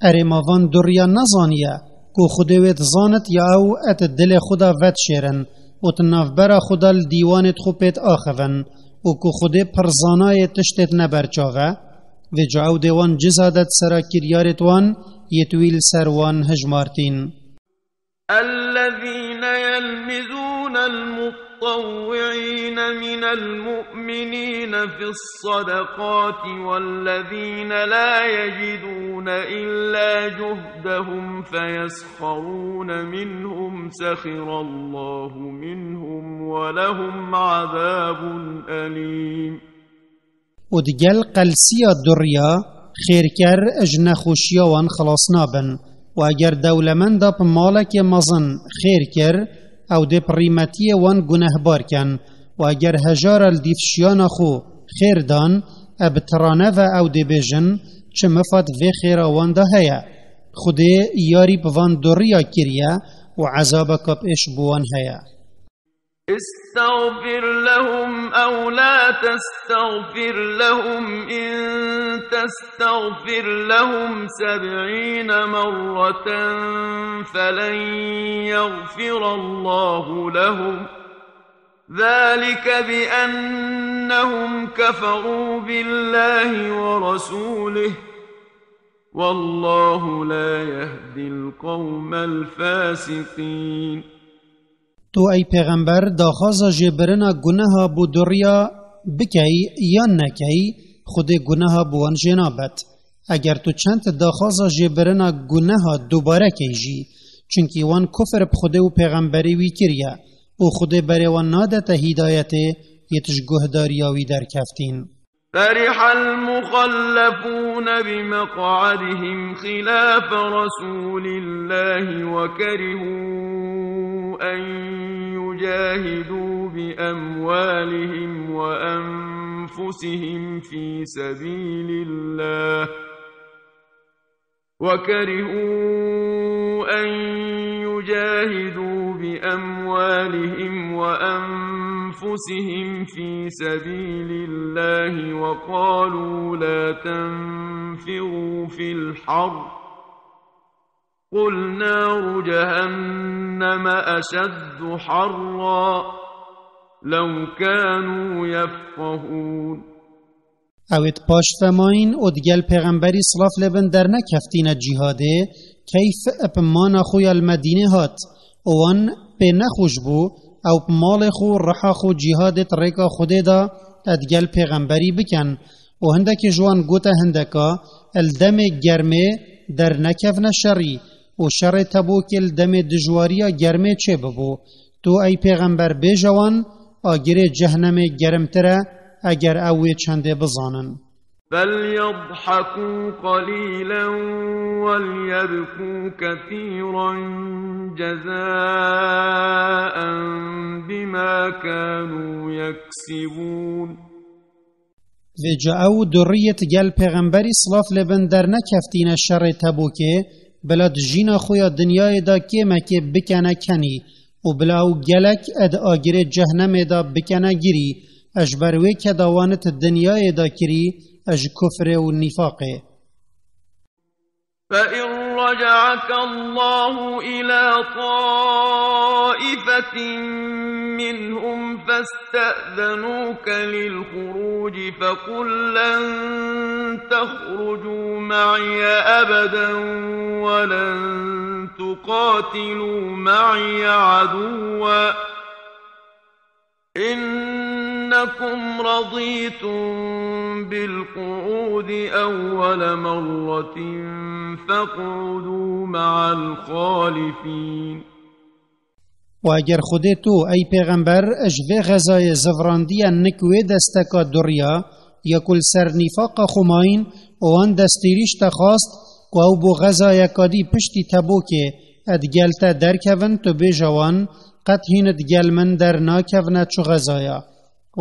Erê ma van duriya nezaniye, ku Xwedê wê dizanit ya ew et dilê xwe de vedişêrin û di navbera xwe de li dîwanê xwe pêt axivin û ku Xwedê pirzanayê tiştêt neberçav e? Vêca ew dê wan ciza de di sera kiryarêt wan, yêt wî li ser wan hijmartîn. الذين يلمزون المطوعين من المؤمنين في الصدقات والذين لا يجدون إلا جهدهم فيسخرون منهم سخر الله منهم ولهم عذاب أليم. Û digel qelsiya duriya xêrker ji nexweşiya wan xilas nabin. Û eger dewlemenda bi malekê mezin xêr kir, ew dê bi rîmetiyê wan gunehbar ken. Û eger hejara li dîf şiyana xwe xêr dan, e bi tirane ve ew dê bêjin, çi mifat vê xêra wan de heye. Xwedê yarî bi van duriya kiriye û ezabeke bi êş bi wan heye. استغفر لهم أو لا تستغفر لهم، إن تستغفر لهم سبعين مرة فلن يغفر الله لهم، ذلك بأنهم كفروا بالله ورسوله، والله لا يهدي القوم الفاسقين. Tu, ey pêxember, daxwaza jêbirina guneha bo duriya bikey yan nekey, Xwedê guneha bi wan jê nabet. Eger tu çend daxwaza jêbirina guneha dubare key jî, çunkî wan kufr bi Xwedê û pêxemberê wî kiriye û Xwedê berê wan nadete hîdayetê, yêt ji guhdariya wî derkeftîn. فرح المخلفون بمقعدهم خلاف رسول الله وكرهوا أن يجاهدوا بأموالهم وأنفسهم في سبيل الله، وكرهوا أن يجاهدوا بأموالهم وأنفسهم في سبيل الله، وقالوا لا تنفروا في الحر، قل نار جهنم أشد حرا، لو كانوا يفقهون. Ew ê di paş ve mayîn û digel pêxemberî silav lê bin dernekeftîne cîhadê, keyf bi mana xwe ya li Medînê hat û wan pê nexweş bû, ew bi malê xwe û riha xwe cîhadê di rêka Xwedê de digel pêxemberî bikin. Û hindekî ji wan gote hindeka, li demê germê dernekevne şerî û şerê Tebûkê li demê dijwariya germê çêbibû. Tu ey pêxember bêje wan, agirê cehnemê gerimtir e, eger ew wê çendê bizanin. فليضحكوا قليلا وليبكوا كثيرا جزاء بما كانوا يكسبون. Vêca ew duriyê digel pêxemberî silav lê bin dernekeftîne şerê Tebûkê, bila di jîna xwe ya dinyayê de kêmekê bikene kenî û bila ew gelek ed agirê cehnemê de bikene girî, e ji ber wê keda wan di dinyayê de kirî, e ji kufrê û nîfaqê. فإن رجعك الله إلى طائفة منهم فاستأذنوك للخروج فقل لن تخرجوا معي أبدا ولن تقاتلوا معي عدوا إنكم رضيتم بالقعود أول مرة فاقعدوا مع الخالفين. Û eger Xwedê tu, ey pêxember, ji vê xezayê zivrandiye nik wê desteka duriya, ya ku li ser nîfaqa xwe mayîn û wan destêrîş te xwast, ku ew bo xezayeka dî piştî Tebûkê digel te derkevin, tu bêje wan, qet hîn digel min dernakevine çu xezaya.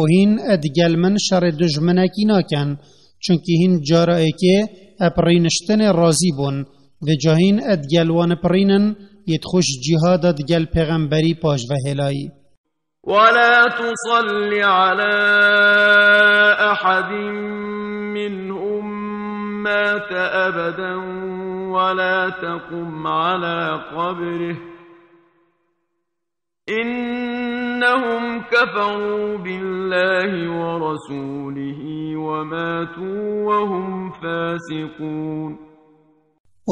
Û hîn digel min şerê dijminekî nakin, çunkî hîn cara êkê eb rîniştinê razî bûn, vêca hîn digel wan pirînin, yê dixwe ji cîhada digel pêxemberî paş ve hêlayî. ولا تصل على أحد منهم مات أبدا ولا تقم على قبره إنهم كفروا بالله ورسوله وماتوا وهم فاسقون.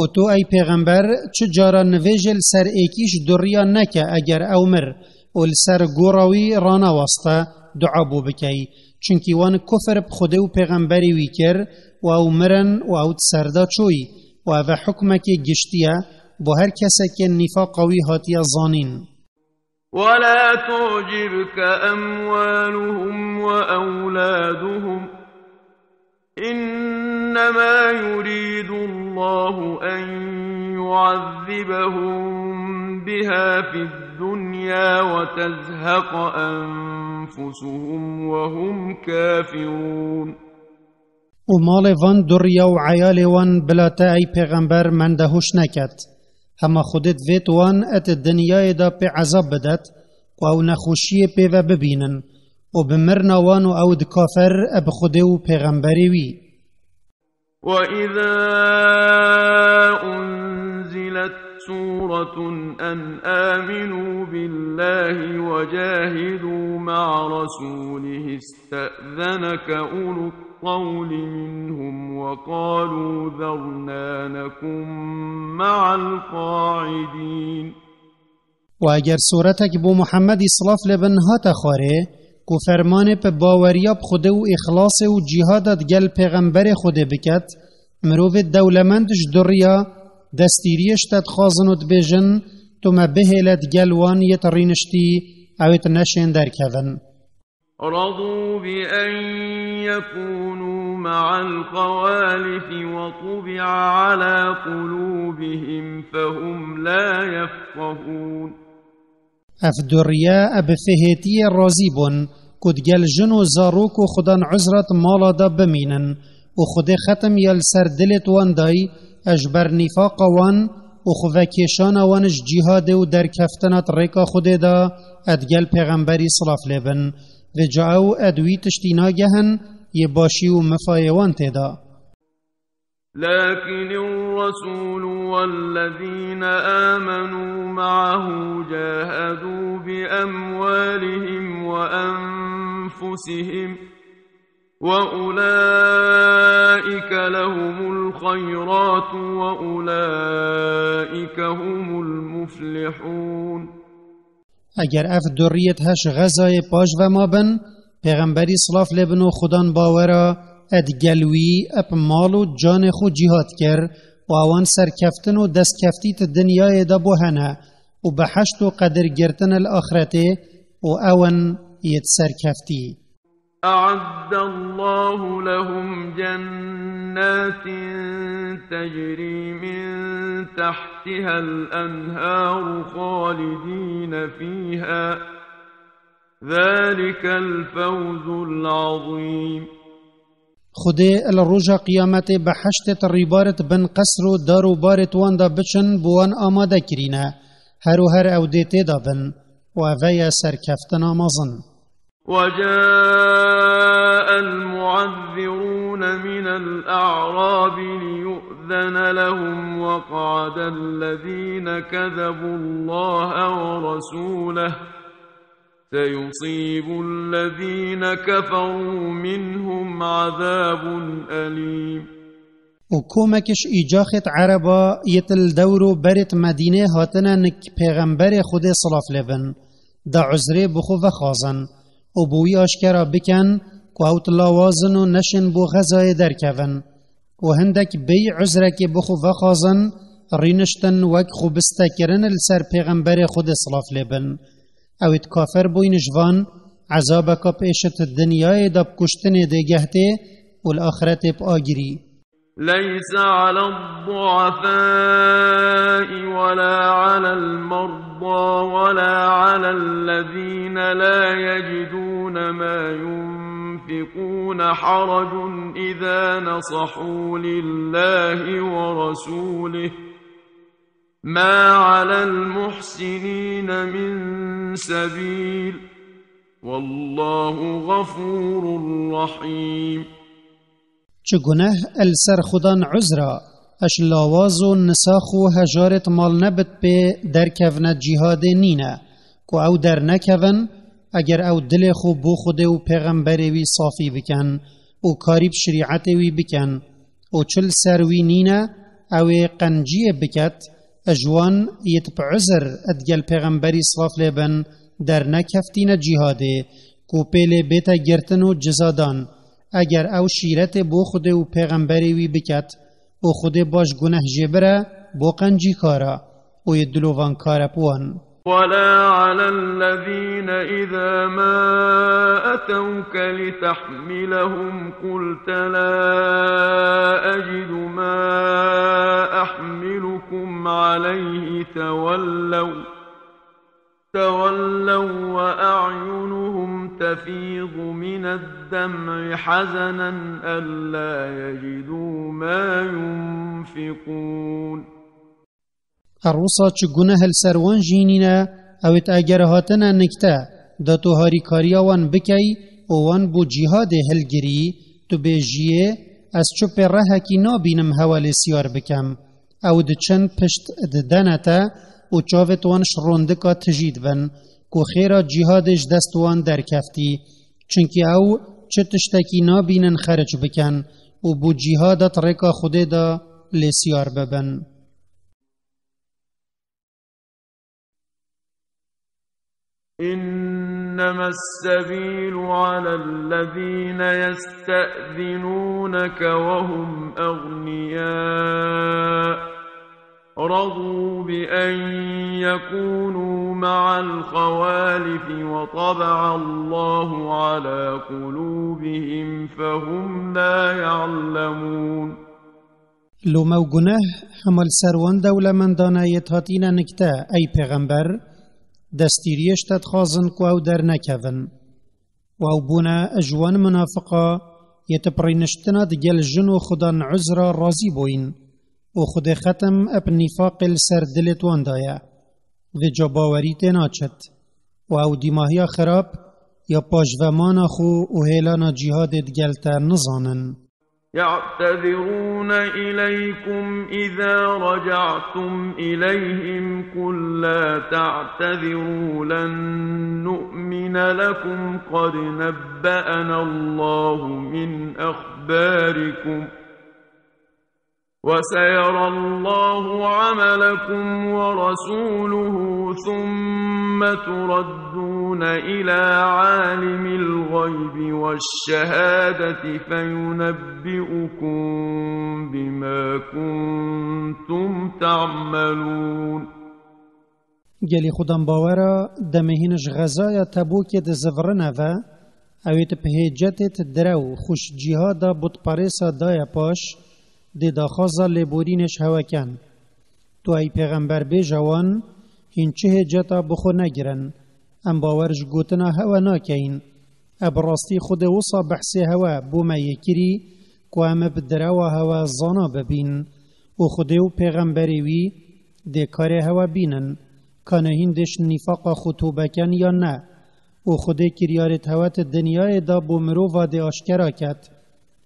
Û tu, ey pêxember, çi cara nivêjê li ser êkî ji duriya neke eger ew mir û li ser gora wî raneweste, dua bo bikey. Çunkî wan kufir bi Xwedê û pêxemberê wî kir û ew mirin û ew di ser de çûyî. Û ev e hukmekê giştî ye bo her kesekê nîfaqa wî hatiye zanîn. ولا تعجبك أموالهم وأولادهم إنما يريد الله أن يعذبهم بها في الدنيا وتزهق أنفسهم وهم كافرون. Û malê van duriya û eyalê wan bila te, ey pêxember, mendehoş neket. Hema Xwedê divêt wan et dinyayê de pê ezab bidet, ku ew nexweşiyê pê ve bibînin, û bi mirina wan û ew di kafer e bi Xwedê û pêxemberê wî. وإذا أنزلت سورة أن آمنوا بالله وجاهدوا مع رسوله استأذنك أولو الطول منهم وقالوا ذرنا نكن مع القاعدين. Û eger sûretek bo Muhemmedî silav lê bin hate xwarê, ku fermanê bi baweriya bi Xwedê û îxlasê û cîhada digel pêxemberê Xwedê biket, mirovê dewlemend ji duriya destîriyê ji te dixwazin û dibêjin, tu me bihêle digel wan yê te rîniştî, ew ê te neşên derkevin. رضوا بأن يكونوا مع الخوالف وطبع على قلوبهم فهم لا يفقهون. Ev duriye e bi fihêtiyê razî bûn, ku digel jin û zarok û xudan uzrat mala de bimînin, û Xwedê xetim ya li ser dilêt wan day, e ji ber nîfaqa wan û xwevekêşana wan ji cîhadê û derkeftina di rêka Xwedê de, e digel pêxemberî silav lê bin. Vêca ew ed wî tiştî nagehin, yê başî û mifayê wan tê de. لكن الرسول والذين آمنوا معه جاهدوا بأموالهم وأنفسهم وأولئك لهم الخيرات وأولئك هم المفلحون. Eger ev duriyet heş xezayê paş ve ma bin, Pêxemberî silav lê bin û xudan bawera, ed gel wî ep mal û canê xwe cîhad kir û ewan serkeftin û destkeftî di dinyayê de bo hene û behişt û qedir girtin li axretê û ew in yêt serkeftî. أعد الله لهم جنات تجري من تحتها الأنهار خالدين فيها، ذلك الفوز العظيم. Xwedê li roja qiyametê behiştêt rîbaret bin qesr û dar û barêt wan de biçin bo wan amade kirîne. Her û her ew dê tê de bin. Û eve ye serkeftina mezin. وجاء المعذرون من الأعراب ليؤذن لهم وقعد الذين كذبوا الله ورسوله، سيصيب الذين كفروا منهم عذاب أليم. Û komekiş îcaxêt ereba yêt li dewr û berêt Medînê hatine nik Pêxemberê Xwedê silav lê bin, da uzrê bi xwe vexwazin û bi wî aşkera bikin ku ew di lawazin û neşên bo xezayê derkevin. Û hindek bêyî uzrekê bi xwe vexwazin, rîniştin wek xwe bistekirin li ser Pêxemberê Xwedê silav lê bin. Ew êt kafir bûyn ji van, ezabeka pêşit dinyayê de bi kuştinê dê gehtê û li axretê bi agirî. ليس على الضعفاء ولا على المرضى ولا على الذين لا يجدون ما ينفقون حرج إذا نصحوا لله ورسوله، ما على المحسنين من سبيل، والله غفور رحيم. Çi guneh el ser xudan uzra, eş lawaz û nisax û hejarêt mal nebit pê derkevne cîhadê nîne, ku ew dernekevin, eger ew dilê xwe bo Xwedê û Pêxemberê wî safî bikin û karî bi şerîetê wî bikin û çi li ser wî nîne, ew ê qenciyê biket, ji wan yêt bi uzr ed gel Pêxemberî silav lê bin dernekeftîne cîhadê, ku pê lê bête girtin û cizadan, eger ew şîretê bo Xwedê û Pêxemberê wî biket û Xwedê baş guneh jê bire bo qencîkara û yê dilovankare bi wan. ولا على الذين إذا ما أتوك لتحملهم قلت لا أجد ما أحملكم عليه تولوا، تولوا وأعينهم تفيض من الدمع حزنا ألا يجدوا ما ينفقون. Her wisa çi guneh li ser wan jî nîne, ew êt eger hatine nikte, da tu harîkariya wan bikey û wan bo cîhadê hilgirî, tu bêjiyê, ez çi pê rehekî nabînim hewa lê siyar bikem. Ew diçin pişt didene te û çavêt wan ji rondika tijî dibin, ku xêra cîhadê ji dest wan derkeftî. Çunkî ew çi tiştekî nabînin xeric bikin û bo cîhada di rêka Xwedê de lê siyar bibin. إنما السبيل على الذين يستأذنونك وهم أغنياء رضوا بأن يكونوا مع الخوالف وطبع الله على قلوبهم فهم لا يعلمون. Lome û guneh hema li ser wan dewlemendane yêt hatîne nikte, ey Pêxember, destîriyê ji te dixwazin ku ew dernekevin. Û ew bûne ji wan munafiqa yêt bi rîniştina digel jin û xudan uzra razî bûyn. Û Xwedê xetim eb nîfaqê li ser dilêt wan daye. Vêca bawerî tê naçit. Û ew dîmahiya xirab ya paşvemana xwe û hêlana cîhadê digel te nizanin. يعتذرون إليكم إذا رجعتم إليهم، قل لا تعتذروا لن نؤمن لكم قد نبأنا الله من أخباركم، وسيرى الله عملكم ورسوله، ثم تردون إلى عالم الغيب والشهادة فينبئكم بما كنتم تعملون. Gelî xudan bawera demê hîn ji xezaya Tebûkê dizivirine ve, ew ê di pihêcetê di direw xwe ji cîhada butperêsa daye paş, dê daxwaza lêborînê ji hewe ken. Tu ey pêxember bêje wan, hîn çi hêceta bi xwe negirin, em bawer ji gotina hewe nakeyin. E bi rastî Xwedê wisa behsê hewe bo me yê kirî, ku em bi direwa hewe zana bibîn. Û Xwedê û pêxemberê wî dê karê hewe bînin, ka ne hîn dê ji nîfaqa xwe tobe ken yan ne. Û Xwedê kiryarêt hewe di dinyayê de bo mirova dê aşkera ket.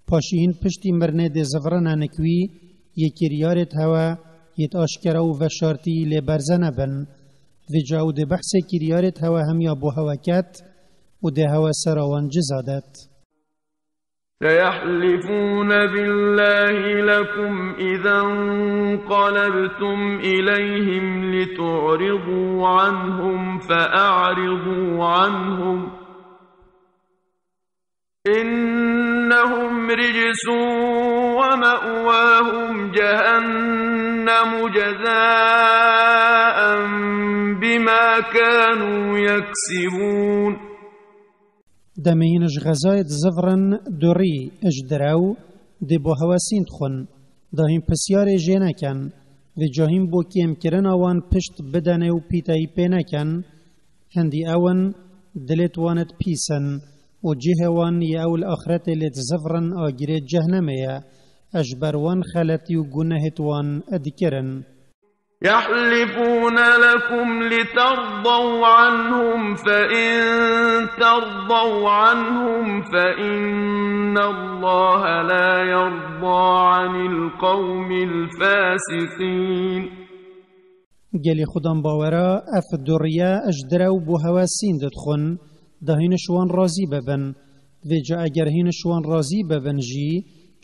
Paşî hîn piştî mirinê dê zivirine nik wî, yê kiryarêt hewe, yêt aşkera û veşartî lê berze nebin. Vêca ew dê behsê kiryarêt hewe hemiya bo hewe ket û dê hewe sera wan ciza det. سيحلفون بالله لكم إذا انقلبتم إليهم لتعرضوا عنهم فأعرضوا عنهم، إنهم رجس ومأواهم جهنم جزاء بما كانوا يكسبون. Demê hîn ji xezayê dizivirin durî ji direw, dê bo hewe sînd xwin, da hîn pisyarê jê neken, vêca hîn bo kêmkirina wan pişt bidene û pîteyî pê neken, hindî ew in, dilêt wan id pîs in û cihê wan yê ew li axretê lê dizivirin agirê cehnemê ye, e ji ber wan xeletî û gunehêt wan id kirin. يحلفون لكم لترضوا عنهم، فإن ترضوا عنهم فإن الله لا يرضى عن القوم الفاسقين. Gelî xudan bawera ev duriye ji direw bo hewe sînd dixwin, da hîn ji wan razî bibin. Vêca eger hîn ji wan razî bibin jî,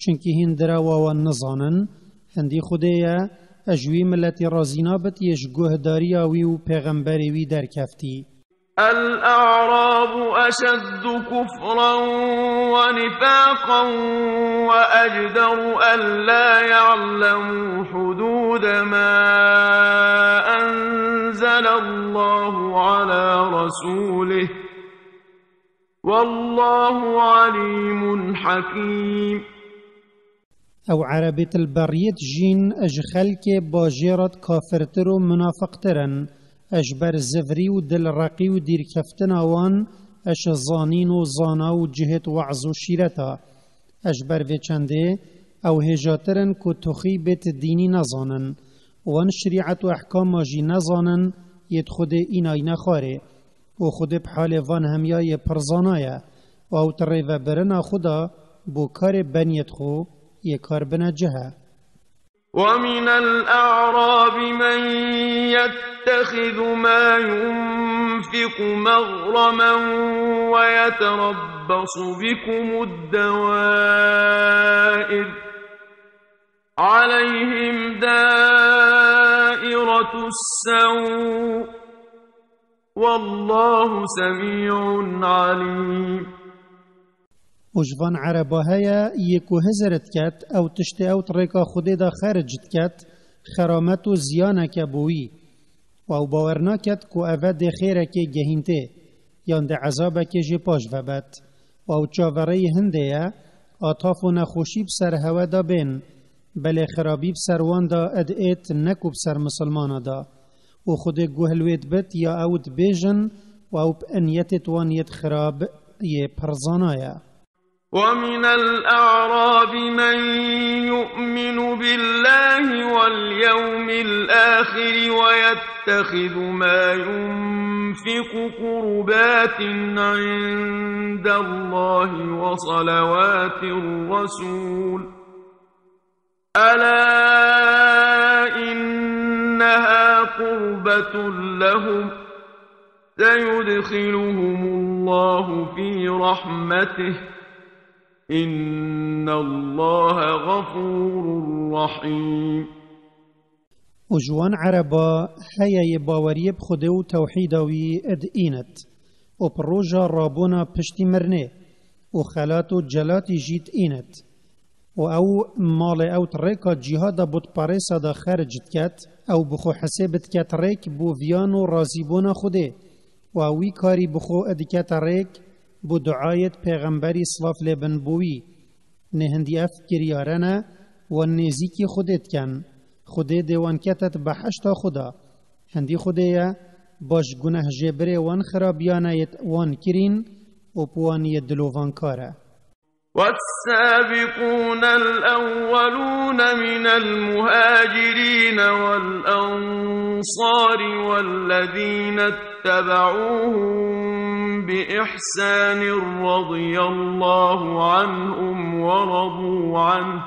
çunkî hîn direwa wan nizanin, hindî Xwedê ye, e ji wî miletî razî nabit yê ji guhdariya wî û pêxemberê wî derkeftî. الأعراب أشد كفرا ونفاقا وأجدر ألا يعلموا حدود ما أنزل الله على رسوله، والله عليم حكيم. Ew erebêt li beriyêt jîn ji xelkê bajêrat kafirtir û munafiqtir in, ji ber zivirî û dilreqî û dîrkeftina wan ji zanîn û zana û cihêt we'z û şîreta. Ji ber vê çendê ew hêjatir in ku tuxî bêt dînî nezanin, wan şirîet û ehkama jî nezanin, yêt Xwedê înayne xwarê. Û Xwedê bi halê van hemiya yê pir zana ye, û ew di rêvebirina xwe de bo karê beniyêt xwe yê kar bine cih e. ومن الأعراب من يتخذ ما ينفق مغرما ويتربص بكم الدوائر، عليهم دائرة السوء، والله سميع عليم. Û ji van ereba heye yê ku hizir diket, ew tiştê ew di rêka Xwedê de xerc diket, xeramet û ziyaneke bo wî. Û ew bawer naket ku eve dê xêrekê gehîntê, yan dê ezabekê jê paş vebet. Û ew çavereyî hindê ye, ataf û nexweşî bi ser hewe de bên, belê xirabî bi ser wan de id êt ne ku bi ser misilmana de. Û Xwedê guh li wê dibit ya ew dibêjin û ew bi niyetêt wan yêt xirab yê pir zana ye. ومن الأعراب من يؤمن بالله واليوم الآخر ويتخذ ما ينفق قربات عند الله وصلوات الرسول، ألا إنها قربة لهم، سيدخلهم الله في رحمته، إن الله غفور رحيم. Û ji wan ereba heye yê baweriyê bi Xwedê û tewhîda wî dînit, û bi roja rabûna piştî mirinê, û xelat û celatî jî dînit. Û ew malê ew di rêka cîhada butperêsa de xerc diket, ew bi xwe hesê bidiket rêk bo viyan û razîbûna Xwedê, û ew wî karî bi xwe dikete rêk bo duayêt pêxemberî silav lê bin bo wî. Nê hindî ev kiryare ne, wan nêzîkî Xwedê diken. Xwedê dê wan ketet behişta xwe de. Hindî Xwedê ye, baş guneh jêbirê wan xirabiyane yêt wan kirîn û bi wan yê dilovankar e. والسابقون الأولون من المهاجرين والأنصار والذين اتبعوهم بإحسان رضي الله عنهم ورضوا عنه،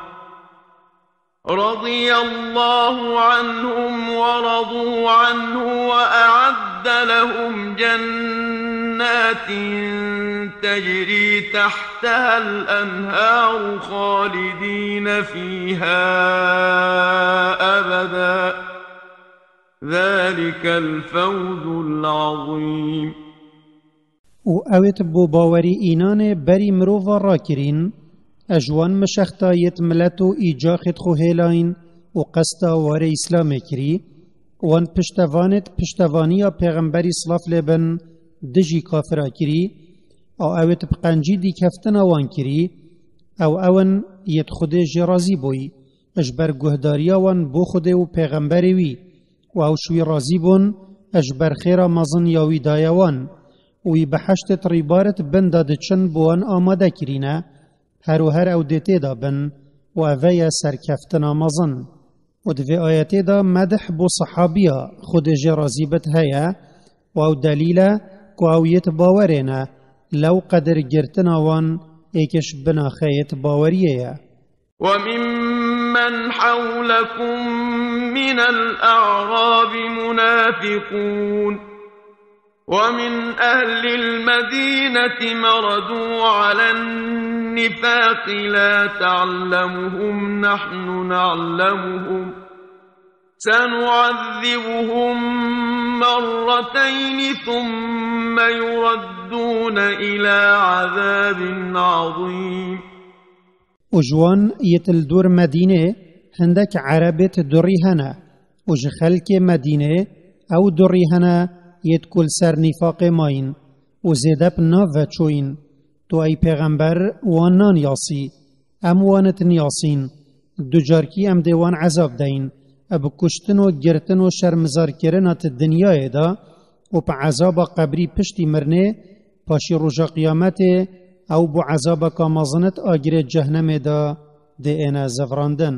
رضي الله عنهم ورضوا عنه وأعد لهم جنات تجري تحتها الأنهار خالدين فيها أبدا، ذلك الفوز العظيم. Û ew ê ti bo bawerî înanê berî mirova rakirîn, e ji wan mişexta yêt milet û îcaxêt xwe hêlayîn û qesta warê Îslamê kirî, wan piştevanêt piştevaniya pêxemberî silav lê bin dijî kafira kirî, a ew ê ti bi qencî dîkeftina wan kirî, ew ew in yêt Xwedê jê razî bûyî, ji ber guhdariya wan bo Xwedê û pêxemberê wî, û ew ji wî razî bûn, ji ber xêra mezin ya wî daye wan. Û wî behiştêt rîbaret bin de diçin bo wan amade kirîne, her û her ew dê tê de bin, û eve ye serkeftina mezin. Û di vê ayetê de medih bo sehabiya Xwedê jê razî bit heye, û ew delîl e ku ew yêt bawerê ne, lew qedir girtina wan êk ji binaxe yêt baweriyê ye. وممن حولكم من الأعراب منافقون ومن أهل المدينة مردوا على النفاق لا تعلمهم نحن نعلمهم سنعذبهم مرتين ثم يردون إلى عذاب عظيم. Û ji wan yêt li dor Medînê hindek erebêt durî hene, û ji xelkê Medînê ew durî hene yêt ku li ser nîfaqê mayîn û zêde bi nav ve çoyîn. Tu ey pêxember wan naniyasî, em wan it niyasîn. Du carkî em dê wan ezab deyin, bi kuştin û girtin û şermizarkirina ti dinyayê de û bi ezaba qebrî piştî mirinê, paşî roja qiyametê, ew bo ezabeka mezin it agirê cehnemê de dê êne zivrandin.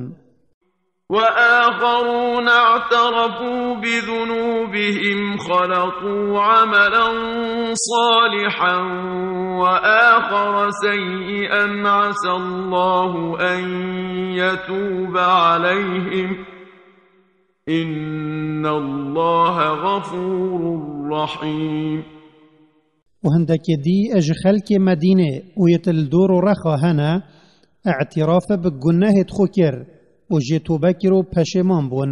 وآخرون اعترفوا بذنوبهم خلطوا عملا صالحا وآخر سيئا عسى الله أن يتوب عليهم، إن الله غفور رحيم. Û hindekê dî ji xelkê Medînê û yêt li dor û rexa hene, îtiraf bi gunehêt xwe kir û jê tobe kir û peşêman bûn.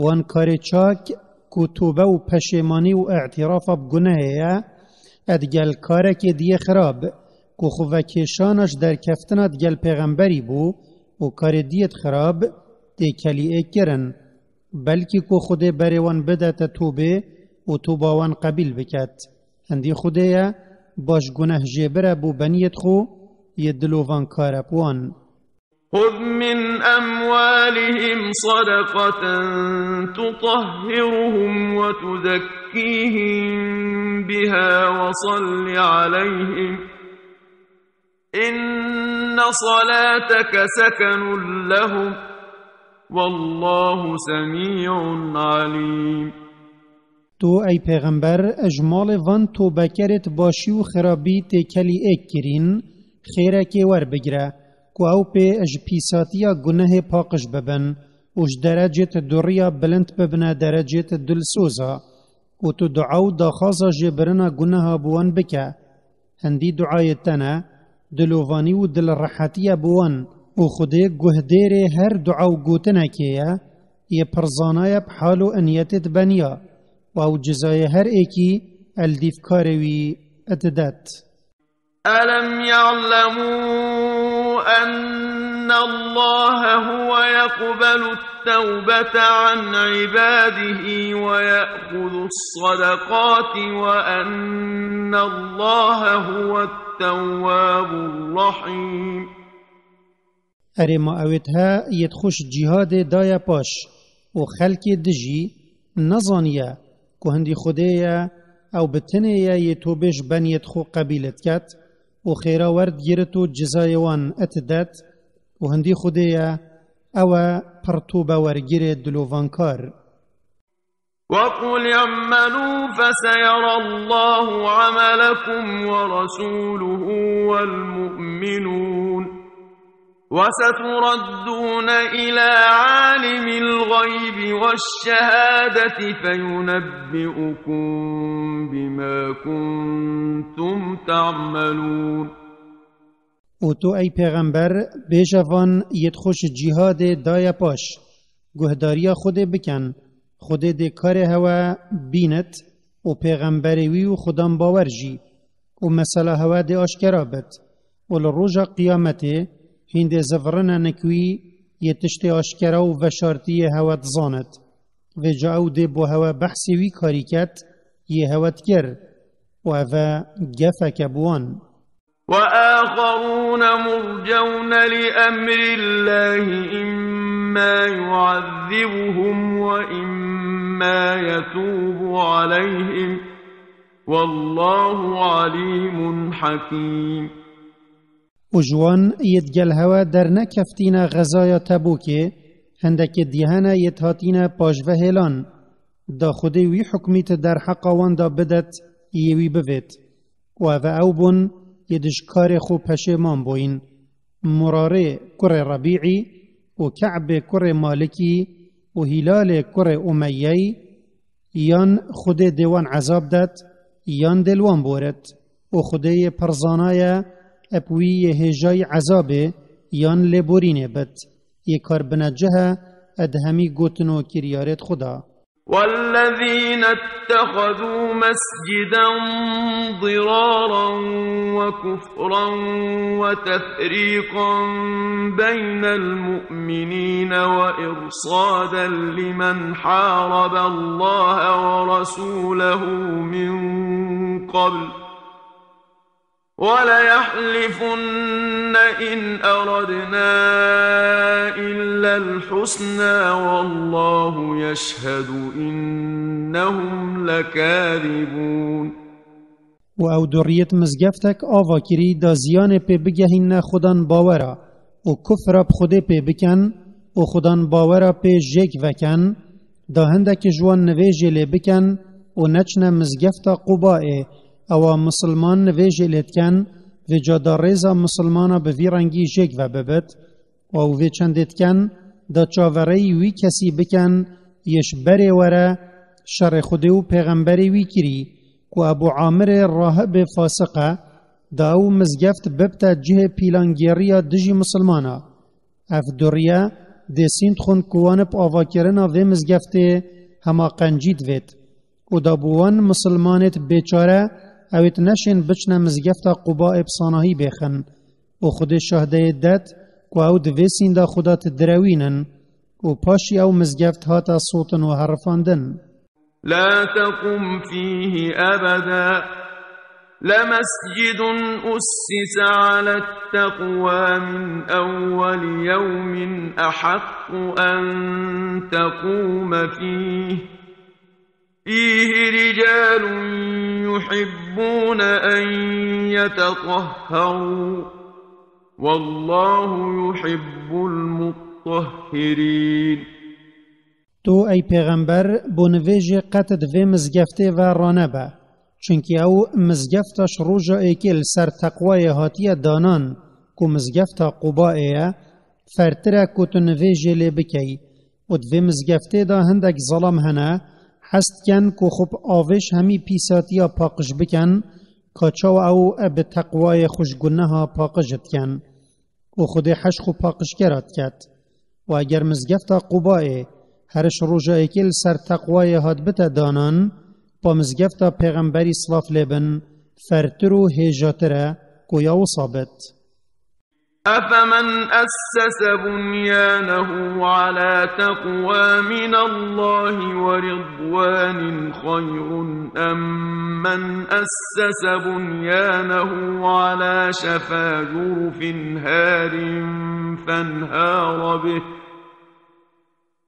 Wan karê çak ku tobe û peşêmanî û îtirafa bi gunehê ye, digel karekê diyê xirab ku xwe vekêşana ji derkeftina digel pêxemberî bû û karê diyêt xirab têkelî ê kirin. Belkî ku Xwedê berê wan bidete tobê û toba wan qebîl biket. Hindî Xwedê ye, baş guneh jê bire bo beniyêt xwe, yê dilovankar e bi wan. خذ من أموالهم صدقة تطهرهم وتزكيهم بها وصل عليهم، إن صلاتك سكن لهم، والله سميع عليم. Tu, ey Pêxember, ji malê van tobekerêt başî û xirabî têkelî êk kirîn, xêrekê werbigire, ku ew pê ji pîsatiya gunehê paqij bibin û ji derecêt duriya bilind bibine derecêt dilsoza. Û tu dua û daxwaza jêbirina guneha bi wan bike. Hindî duayê te ne, dilovanî û dilrehetiye bi wan. Û Xwedê guhdêrê her dua û gotinekê ye, yê pirzanaye bi hal û niyetêt beniya, û ew cizayê her êkî el dîv karê wî didet. ألم يعلموا أن الله هو يقبل التوبة عن عباده ويأخذ الصدقات وأن الله هو التواب الرحيم. Erê, ma ewêt he yêt xwe ji cîhadê daye paş û xelkê dijî nezaniye ku hindî Xwedê ye, ew bi tinê ye yê tobê ji ben yêt xwe qebîl diket û xêra werdigirit û cizayê wan didet û hindî Xwedê ye, ew e pir tobewergirê dilovankar. وقل اعملوا فسيرى الله عملكم ورسوله والمؤمنون وستردون إلى عالم الغيب والشهادة فينبئكم بما كنتم تعملون. Û tu, ey Pêxember, bêje van yêt xwe ji cîhadê daye paş, guhdariya Xwedê bikin, Xwedê dê karê hewe bînit û pêxemberê wî û xudan bawer jî, û mesela hewe dê aşkera bit, û li roja qiyametê hîn dê zivirine nik wî yê tiştê aşkera û veşartiyê hewe dizanit. Vêca ew dê bo hewe behsê wî karî ket, yê hewe dikir, û ev e gefeke bi wan. وآخرون مرجون لأمر الله إما يعذبهم وإما يتوب عليهم، والله عليم حكيم. Û ji wan yêt gel hewe dernekeftîne xezaya Tebûkê, hindekê dî hene yêt hatîne paşvehêlan, da Xwedê wî hukmî ti derheqa wan da bidet, yê wî bivêt. Û ev ew bûn yê di ji karê xwe peşêman bûyîn. Murarê kurê Rebî'î û Ke'bê kurê Malikî û Hîlalê kurê Umeyeyî, yan Xwedê dê wan ezab dat, yan dê li wan boret. Û Xwedê yê pirzana ye, ep wî yê hêjayî ezabê yan lêborînê bit. Yê kar binecih e, ed hemî gotin û kiryarêt Xweda. والذين اتخذوا مسجدا ضرارا وكفرا وتفريقا بين المؤمنين وإرصادا لمن حارب الله ورسوله من قبل وليحلفن إن أردنا إلا الحسنى والله يشهد إنهم لكاذبون. û ew duriyêt mizgeftek ava kirî da ziyanê pê bigehînne xudan bawera û kufra bi Xwedê pê bikin û xudan bawera pê jêk veken, da hindekî ji wan nivêjê lê bikin û neçine mizgefta Qubaê, ewa misilman nivêjê lê dikin, vêca da rêza misilmana bi vî rengî jêk ve bibit. Û ew vê çendê dikin, da çavereyî wî kesî bikin, yê ji berê were şerê Xwedê û pêxemberê wî kirî, ku Ebû Amirê rahibê fasiq e, da ew mizgeft bibte cihê pîlangêriya dijî misilmana. Ev duriye dê sînd xwin ku wan bi avakirina vê mizgeftê hema qencî divêt. Û da bi wan misilmanêt bêçare ewêt neşên biçne mizgefta Qubaê bi sanahî bêxin. Û Xwedê şahdeyê det ku ew di vê sînda Xweda didirewînin. Û paşî ew mizgeft hate sotin û herifandin. لا تقم فيه أبدا، لمسجد أسس على التقوى من أول يوم أحق أن تقوم فيه، فيه رجال يحبون أن يتطهروا، والله يحب المطهرين. Tu, ey pêxember, bo nivêjê qet di vê mizgeftê ve ranebe. Çunkî ew mizgefta ji roja êkê li ser teqwayê hatiye danan, ku mizgefta Qubayê ye, fertir e ku tu nivêjê lê bikey. Û di vê mizgeftê de hindek zelam hene, hez diken ku xwe bi avêj hemî pîsatiya paqij biken, ka çawa ew bi teqwayê xwe ji guneha paqij diken. Û Xwedê heş xwe paqijkera diket. Û eger mizgefta Qubayê her ji roja êkê li ser teqwayê hat bite danan, pa mizgefta Pêxemberî silav lê bin fertir û hêjatir e ku ya wisa bit. أفمن أسس بنيانه على تقوى من الله ورضوان خير أم من أسس بنيانه على شفا جرف هار فانهار به،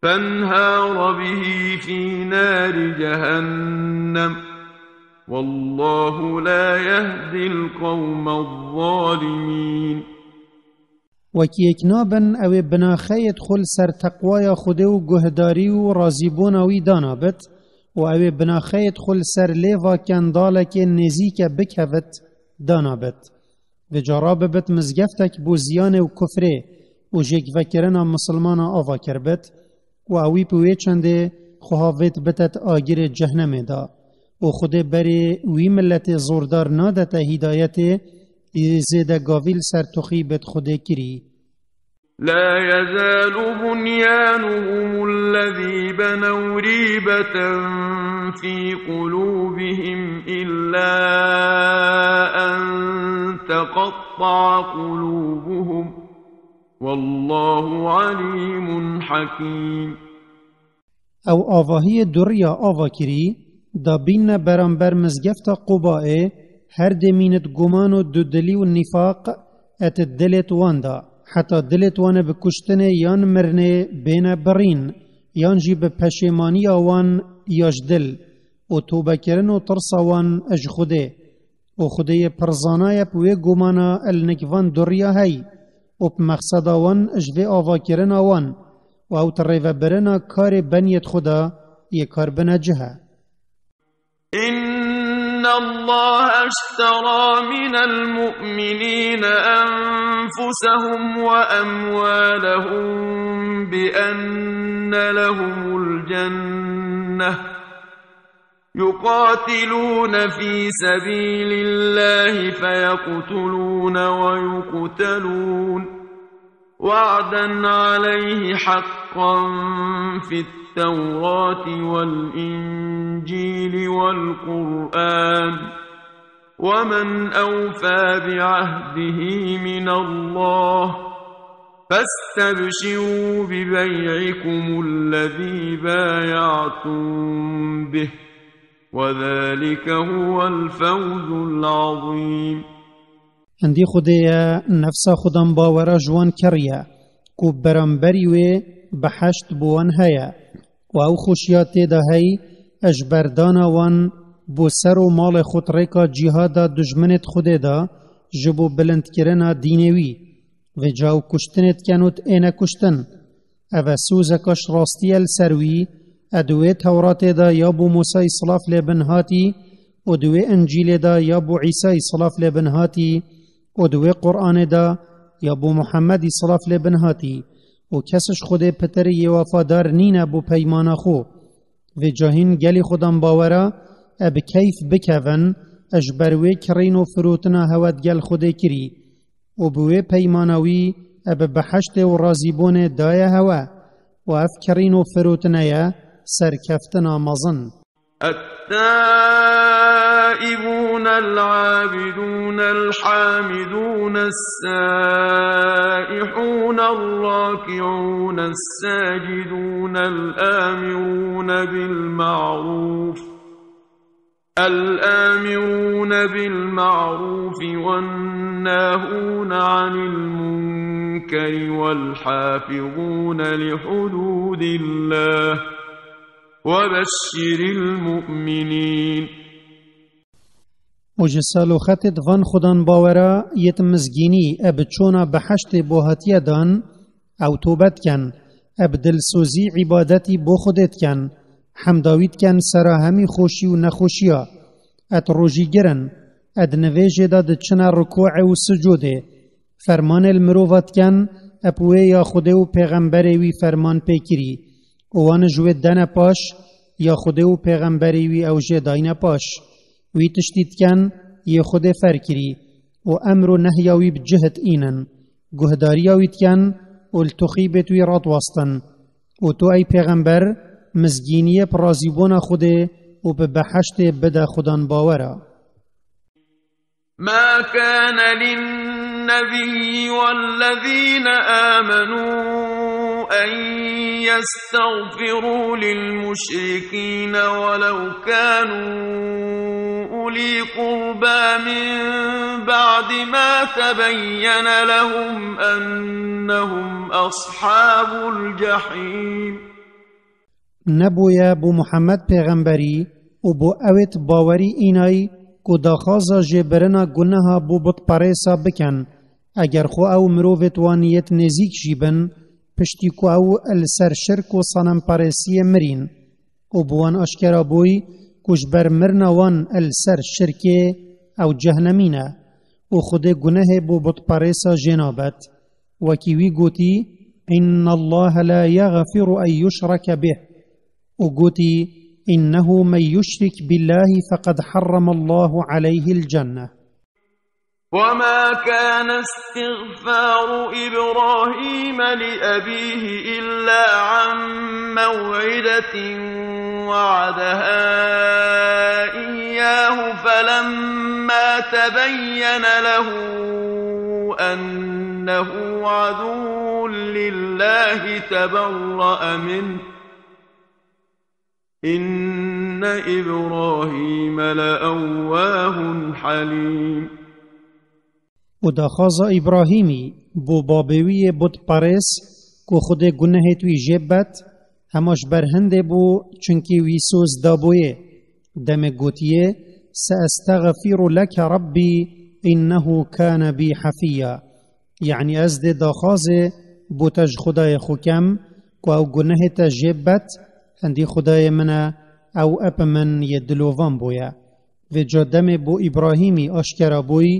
فانهار به في نار جهنم، والله لا يهدي القوم الظالمين. Wekî yek nabin, ew ê binaxeyêt xwe li ser teqwaya Xwedê û guhdarî û razîbûna wî danabit, û ew ê binaxeyêt xwe li ser lêva kendalekê nêzîke bikevit danabit. Vêca rabibit mizgeftek bo ziyanê û kufrê û jêkvekirina misilmana ava kiribit, û ewî bi wê çendê xwe havêt bitet agirê cehnemê de, û Xwedê berê wî miletê zordar nadete hîdayetê, ê zêde gavî li ser tuxî bêt Xwedê kirî. لا يزال بنيانهم الذي بنوا ريبة في قلوبهم إلا أن تقطع قلوبهم، والله عليم حكيم. Ew avahiyê duriya ava kirî, da bînne beramber mizgefta Qubaê, her dê mînit guman û dudilî û nîfaq et dilêt wan da, heta dilêt wan ê bi kuştinê yan mirinê bêne birîn, yan jî bi peşêmaniya wan ya ji dil û tobekirin û tirsa wan ji Xwedê. Û Xwedê yê pirzana ye bi wê gumana li nik van duriya hey û bi mexseda wan ji vê avakirina wan û ew di rêvebirina karê beniyêt xwe de yê kar bine cih e. إن الله اشترى من المؤمنين أنفسهم وأموالهم بأن لهم الجنة، يقاتلون في سبيل الله فيقتلون ويقتلون، وعدا عليه حقا في التوراة والإنجيل والقرآن، ومن أوفى بعهده من الله، فاستبشروا ببيعكم الذي بايعتم به، وذلك هو الفوز العظيم. Hindî Xwedê ye, nefsa xwedan bawera ji wan keriye, ku beramberî wê biheşt bi wan heye, û ew xweşiya tê de hey, ji berdana wan bo ser û malê xwe di rêka cîhada dijminêt Xwedê de, ji bo bilindkirina dînê wî. Vêca ew kuştinê dikin û diêne kuştin. Ev e sozeka ji rastî ye li ser wî, e di wê Tewratê de ya bo Mûsayî silav lê bin hatî û di wê Încîlê de ya bo Îsayî silav lê bin hatî û di wê Quranê de ya bo Muhemmedî silav lê bin hatî û kes ji Xwedê pitir yê wefadar nîne bo peymana xwe. Vêca hîn gelî xwedan bawera, e bi keyf bikevin, e ji ber wê kirîn û firotina hewe digel Xwedê kirî. Û bi wê peymana wî e bi biheştê û razîbûnê daye hewe û ev kirîn û firotine ye serkeftina mezin. التائبون العابدون الحامدون السائحون الراكعون الساجدون الآمرون بالمعروف الآمرون بالمعروف والناهون عن المنكر والحافظون لحدود الله وبشر المؤمنين. Û ji saloxetê di van xudan bawera yêt mizgînî eb çona bi heştê bo hatiye dan, ew tobe diken, eb dilsozî îbadetî bo Xwedê diken, hemda wî diken sera hemî xweşî û nexweşiya, ed rojîgir in, ed nivêjê de diçine rikûê û sicûdê, fermanê li mirova diken, eb wê ya Xwedê û pêxemberê wî ferman pê kirî, û wan ji wê dene paş, ya Xwedê û pêxemberê wî ew jê dayne paş. Wî tiştî diken, yê Xwedê fer kirî, û emr û nehya wî bi cihd înin. Guhdariya wî diken û li tuxîbêt wî radiwestin. Û tu ey pêxember, mizgîniyê bi razîbûna Xwedê û bi beheştê bide xudan bawera. ما كان للنبي والذين آمنوا أن يستغفروا للمشركين ولو كانوا أولي قربى من بعد ما تبين لهم أنهم أصحاب الجحيم. Nebûye bo Muhammed pêxemberî û bo ewêt bawerî înay ku daxwaza jêbirina guneha bo butperêsa bikin, eger xwe ew mirovêt wan yêt nêzîk jî bin, piştî ku ew li ser şirk û sanamperêsiyê mirîn. Û bi wan aşkera bûy ku ji ber mirina wan li ser şirkê ew cehnemî ne û Xwedê gunehê bo butperêsa jê nabet. Wekî wî gotî, إن الله لا يغفر أن يشرك به. Û gotî, إنه من يشرك بالله فقد حرم الله عليه الجنة. وما كان استغفار إبراهيم لأبيه إلا عن موعدة وعدها إياه فلما تبين له أنه عدو لله تبرأ منه، إن إبراهيم لأواه حليم. Û daxwaza Îbrahîmî bo babê wî yê butperês ku Xwedê gunehêt wî jê bet, hema ji ber hindê bû, çunkî wî soz dabûyê. Demê gotiyê, سأستغفر لك ربي إنه كان بي حفيا. Yanî ez dê daxwazê bo te ji Xwedayê xwe kem ku ew gunehê te jê bet, hindî Xwedayê min e, ew ep min yê dilovan bûye. Vêca demê bo Îbrahîmî aşkera bûyî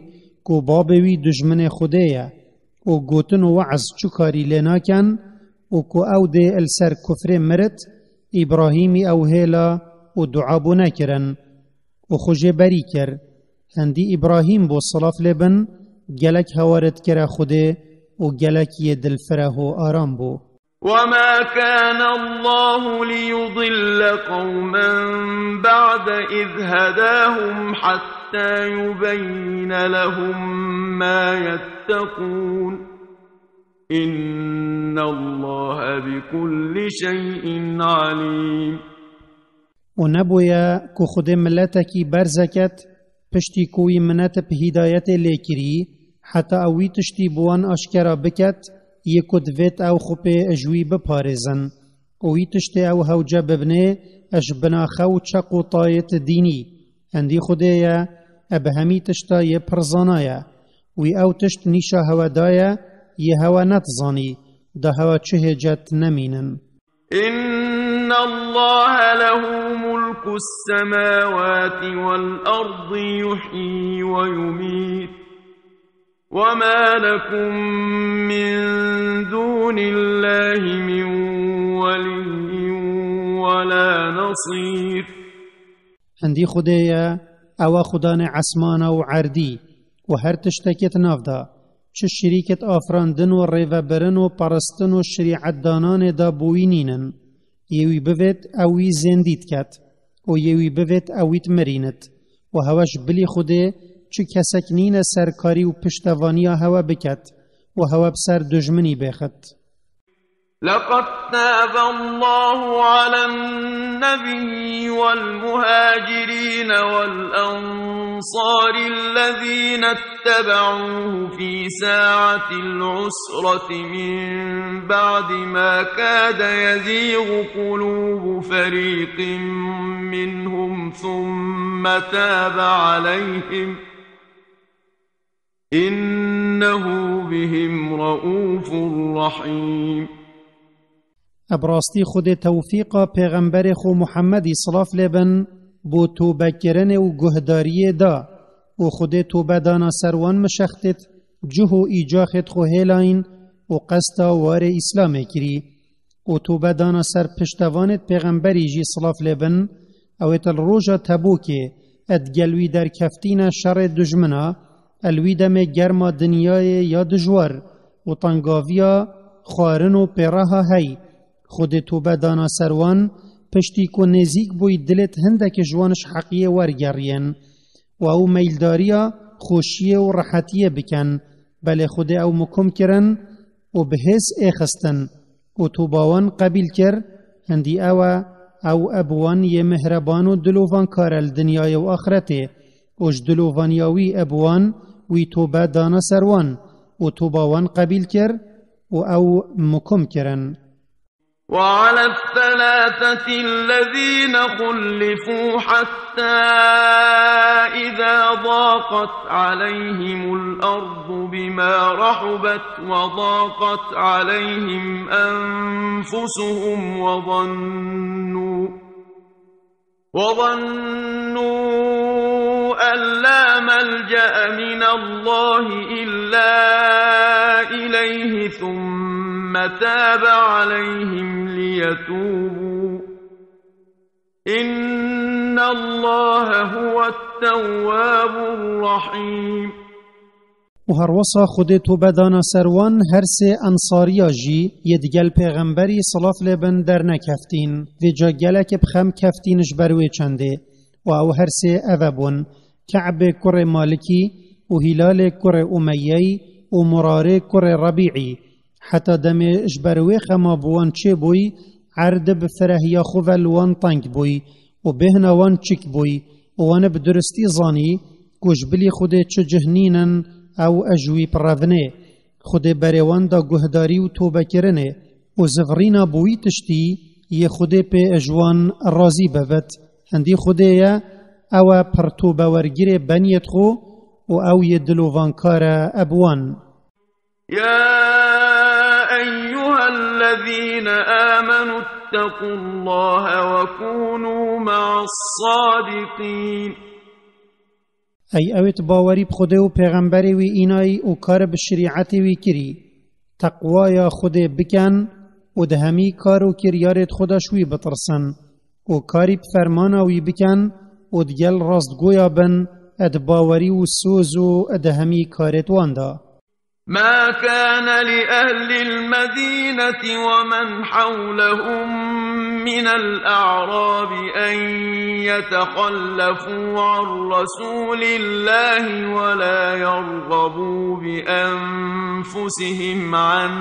ku babê wî dijminê Xwedê ye û gotin û we'z çi karî lê naken û ku ew dê li ser kufrê mirit, Îbrahîmî ew hêla û dua bo nekirin û xwe jê berî kir. Hindî Îbrahîm bo silav lê bin, gelek hewarit kire Xwedê û gelek yê dilfireh û aram bû. وما كان الله ليضل قوما بعد إذ هداهم حتى يبين لهم ما يتقون، إن الله بكل شيء عليم. Û nebûye ku Xwedê miletekî berze ket, piştî ku wî minet bi hîdayetê lê kirî, heta ew wî tiştî bi wan aşkera biket, yê ku divêt ew xwe pê ji wî biparêzin. Û wî tiştê ew hewce bibinê, ji bina xew çeq û tayêt dînî. Hindî Xwedê ye, e bi hemî tişta yê pir zana ye. Wî ew tişt nîşa hewe daye, yê hewe nedizanî, da hewe çi hêcet nemînin. إن الله له ملك السماوات والأرض يحيي ويميت، وما لكم من دون الله من ولي ولا نصير. Hindî Xwedê ye, ew e Xudanê esmana û erdî û her tiştekê di nav de. Çi şirîkêt afirandin û rêvebirin û peristin û şirîetdananê de bo wî nînin. Yê wî bivêt, ew wî zêndî diket û yê wî bivêt, ew wî dimirînit. Û hewe ji bilî Xwedê çi kesek nîne serkarî û piştevaniya hewe biket û hewe bi ser dijminî bêxit. لقد تاب الله على النبي والمهاجرين والأنصار الذين اتبعوه في ساعة العسرة من بعد ما كاد يزيغ قلوب فريق منهم ثم تاب عليهم، إنه بهم رءوف رحيم. Bi rastî Xwedê tewfîqa Pêxemberê xwe Muhemmedî, silav lê bin, bo tobekirinê û guhdariyê da û Xwedê tobe dana ser wan mişextêt, cih û îcaxêt xwe hêlayîn û qesta warê Îslamê kirî. Û tobe dana ser piştevanêt Pêxemberî jî, silav lê bin, ew ê til roja Tebûkê, ed gel wî derkeftîne şerê dujmina, el wî demê germa dinyayê ya dijwar û tengaviya xwarin û pêreha hey. Xwedê tobe dana ser wan, piştî ku nêzîk bûy dilêt hindek ji wan ji heqiyê wergeriyên. Û ew meyldariya xweşiyê û rehetiyê bikin, belê Xwedê ew mukum kirin û bi hêz êxistin. Û toba wan qebîl kir, hindî ew e, ew eb wan yê mihreban û dilovankar e li dinyayê û axretê. Û ji dilovaniya wî eb wan, wî tobe dana ser wan, û toba wan qebîl kir, û ew mukum kirin. وعلى الثلاثة الذين خلفوا حتى إذا ضاقت عليهم الأرض بما رحبت وضاقت عليهم أنفسهم وظنوا، وظنوا أن لا ملجأ من الله إلا إليه ثم تاب عليهم ليتوبوا، إن الله هو التواب الرحيم. Û herwesa Xwedê tobe dana ser wan, her sê ensariya jî yê digel Pêxemberî, silav lê bin, dernekeftin. Vêca gelek bi xem keftin ji ber wê çendê. Û ew her sê ev e bûn: Ke'bê kurê Malikî û Hîlalê kurê Umeyeyî û Murarê kurê Rebî'î. Heta demê ji ber wê xema bi wan çêbûy, erd bi firehiya xwe ve li wan teng bûy û bêhna wan çik bûy û wan bi duristî zanî ku ji bilî Xwedê çi cih nînin, ew e ji wî pirevnê. Xwedê berê wan da guhdarî û tobekirinê û zivirîna bi wî tiştî yê Xwedê pê ji wan razî bibit. Hindî Xwedê ye, ew e pir tobewergirê beniyêt xwe û ew yê dilovankar e eb wan. يا أيها الذين آمنوا اتقوا الله وكونوا مع الصادقين. Ey ewêt bawerî bi Xwedê û Pêxemberê wî înayî û kar bi şerîetê wî kirî, teqwaya Xwedê bikin û di hemî kar û kiryarêt xwe de ji wî bitirsin û karî bi fermana wî bikin û digel rastgoya bin, di bawerî û soz û di hemî karêt wan de. ما كان لأهل المدينة ومن حولهم من الأعراب أن يتخلفوا عن رسول الله ولا يرغبوا بأنفسهم عن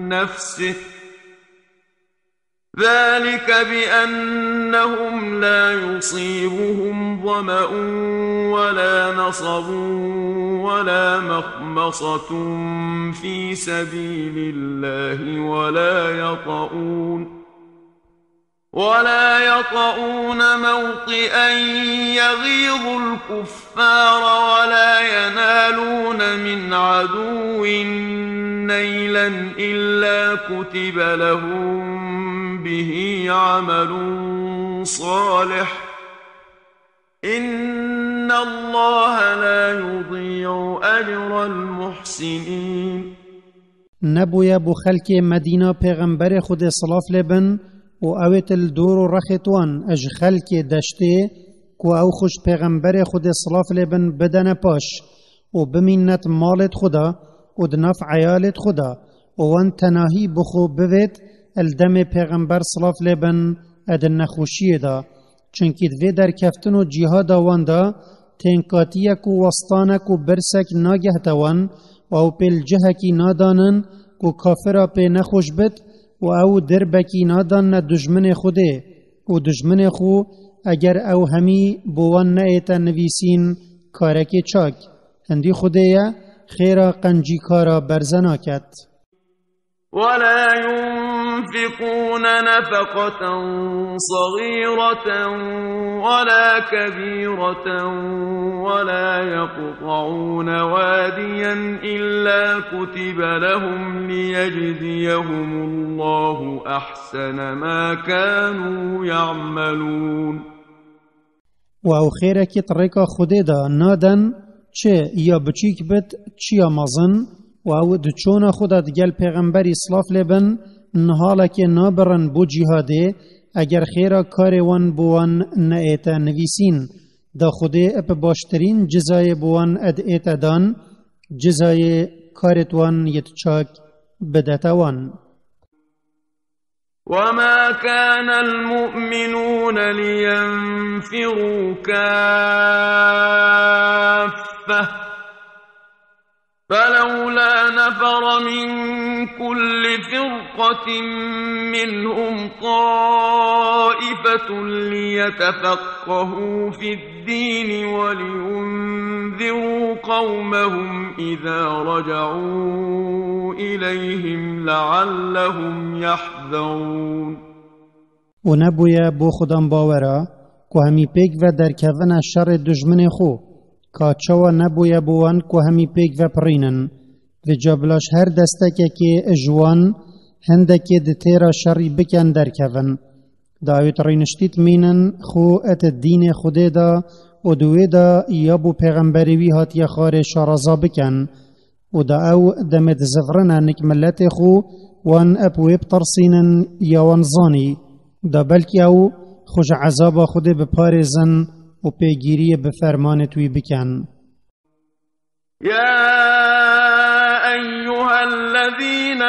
نفسه، ذلك بأنهم لا يصيبهم ظمأ ولا نصب ولا مخمصة في سبيل الله ولا يطئون، ولا يطئون موطئا يغيظ الكفار ولا ينالون من عدو نيلا إلا كتب لهم به عمل صالح، إن الله لا يضيع أجر المحسنين. Nebûye bo xelkê Medîna Pêxemberê Xwedê, silav lê bin, û ewêt li dor û rexêt wan ji xelkê deştê, ku ew xwe ji Pêxemberê Xwedê, silav lê bin, bidene paş û bimînet malêt xwe de û di nav eyalêt xwe de û wan tenahî bi xwe bivêt, li demê Pêxember, silav lê bin, di nexweşiyê de. Çunkî di vê derkeftin û cîhada wan de tênkatiyek û westanek û birsek nagehte wan û ew pê li cihekî nadanin ku kafira pê nexweş bit, û ew dirbekî nadanne dijminê Xwedê, û dijminê xwe, eger ew hemî bo wan neête nivîsîn, karekê çak, hindî Xwedê ye, xêra qencîkara berze naket. ولا ينفقون نفقة صغيرة ولا كبيرة ولا يقطعون واديا إلا كتب لهم ليجزيهم الله أحسن ما كانوا يعملون. û ew xêrekî di rêka Xwedê de naden, çi ya biçîk bit, çi ya mezin, û ew di çona xwe de digel pêxemberî silav lê bin, nihalekê nabirin bo cîhadê, eger xêra karê wan bo wan neête nivîsîn. Da Xwedê bi baştirîn cizayê bo wan ed ête dan, cizayê karêt wan yê çak bidete wan. وما كان المؤمنون لينفروا كافة فلولا نفر من كل فرقة منهم طائفة ليتفقهوا في الدين ولينذروا قومهم إذا رجعوا إليهم لعلهم يحذرون. û nebûye bo xudan bawera, ku hemî pêk ve derkevine şerê dijminê xwe, ka çawa nebûye bo wan ku hemî pêk ve pirînin. Vêca bila ji her destekekê ji wan hindekê di têra şerî biken derkevin. Da ew ê di rêniştî de mînin, xwe ete dînê Xwedê de û di wê de ya bo pêxemberê wî hatiye xwarê şaraza biken. û da ew demê dizivirine nik miletê xwe, wan eb wê bitirsînin ya wan zanî, da belkî ew xwe ji ezaba Xwedê biparêzin û pêgîriyê bi fermanê wî bikin. يا أيها الذين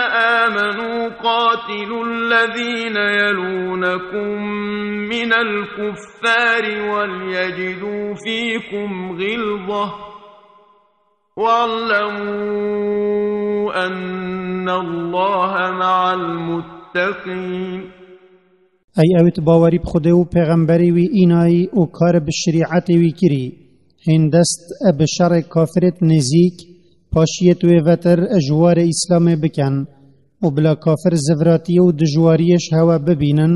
آمنوا قاتلوا الذين يلونكم من الكفار وليجدوا فيكم غلظة واعلموا أن الله مع المتقين. Ey ew ê bawerî bi Xwedê û pêxemberê wî înayî û kar bi şerîetê wî kirî, hîn dest bi şerê kafirêt nêzîk, paşiyêt wê vetir ji warê Îslamê bikin û bila kafir ziviratiyê û dijwariyê ji hewe bibînin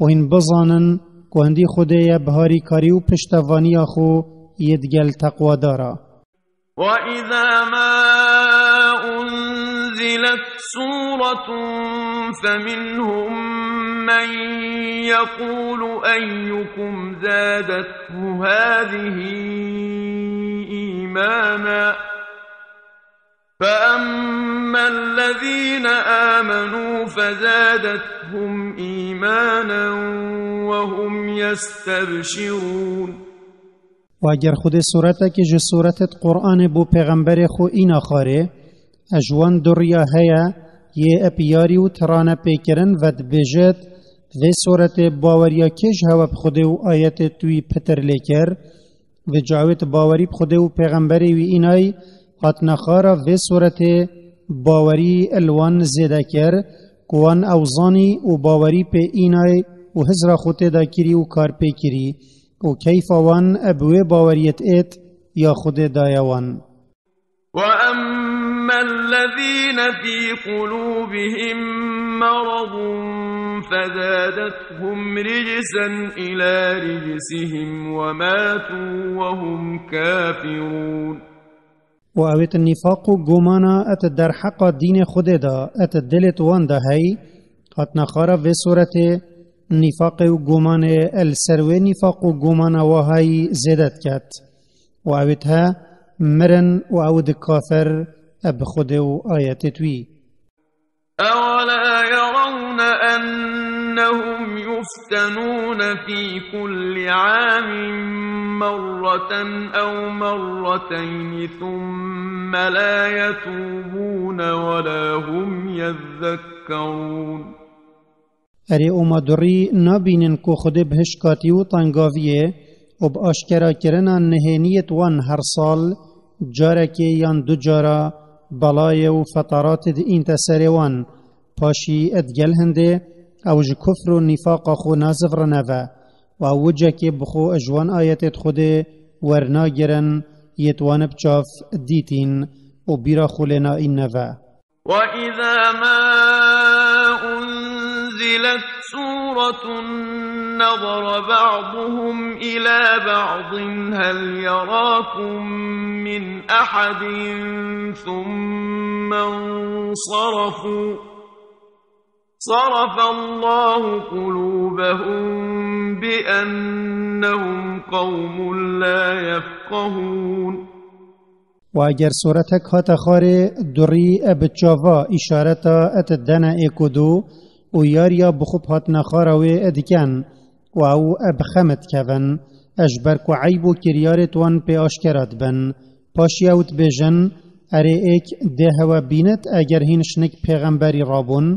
û hîn bizanin ku hindî Xwedê ye bi harîkarî û piştevaniya xwe yê digel teqwadara. وإذا ما أنزلت سورة فمنهم من يقول أيكم زادته هذه إيمانا فأما الذين آمنوا فزادتهم إيمانا وهم يستبشرون. û eger Xwedê sûretekî ji sûretêt Qur'anê bo pêxemberê xwe îna xwarê, ji wan duriya heye yê ep yarî û tirane pêkirin ve dibêjit, vê sûretê baweriya kê ji hewe bi Xwedê û ayetêt wî pitir lê kir? Vêca ew ê bawerî bi Xwedê û pêxemberê wî înay, hatine xara vê sûretê bawerî li wan zêde kir, ku wan ew zanî û bawerî pê înay û hizra xwe tê de kirî û kar pê kirî. û keyfa wan bi wê baweriyê êt ya Xwedê daye wan. وأما الذين في قلوبهم مرض فزادتهم رجسا إلى رجسهم وماتوا وهم كافرون. û ew ê nîfaq û gomana et derheqa dînê Xwedê de et dilêt wan de hey, hatine xara vê sûretê, nîfaqê û gomanê el ser wê nîfaq û gomana wahayî zêde diket. Û ew ê he mirin û ew di kafir e bi Xwedê û ayetêt wî. أولا يرون أنهم يفتنون في كل عام مرة أو مرتين ثم لا يتوبون ولا هم يذكرون. Erê, oma durî nabînin ku Xwedê bi hişkatî û tengaviyê û bi aşkerakirina nihêniyêt wan her sal carekê yan du cara belayê û fetaratê diînte serê wan, Paşî digel hindê ew ji kufr û nîfaqa xwe nazivirine ve û ew wicekê bi xwe ji wan ayetêt Xwedê wernagirin, yêt wan bi çav dîtîn û bîra xwe lê naîne ve. وإذا ما أنزلت سورة نظر بعضهم إلى بعض هل يراكم من أحد ثم انصرفوا صرف الله قلوبهم بأنهم قوم لا يفقهون. و eger sûretek hate xwarê, durî e bi çava îşareta et dene ê ku dû û yariya bi xwe hatine xwara wê diken û ew e bi xem dikevin, e ji ber ku eyb û kiryarêt wan pê aşkera dibin. Paşî ew dibêjin, erê êk dê hewe bînit eger hîn şinik pêxemberî rabûn,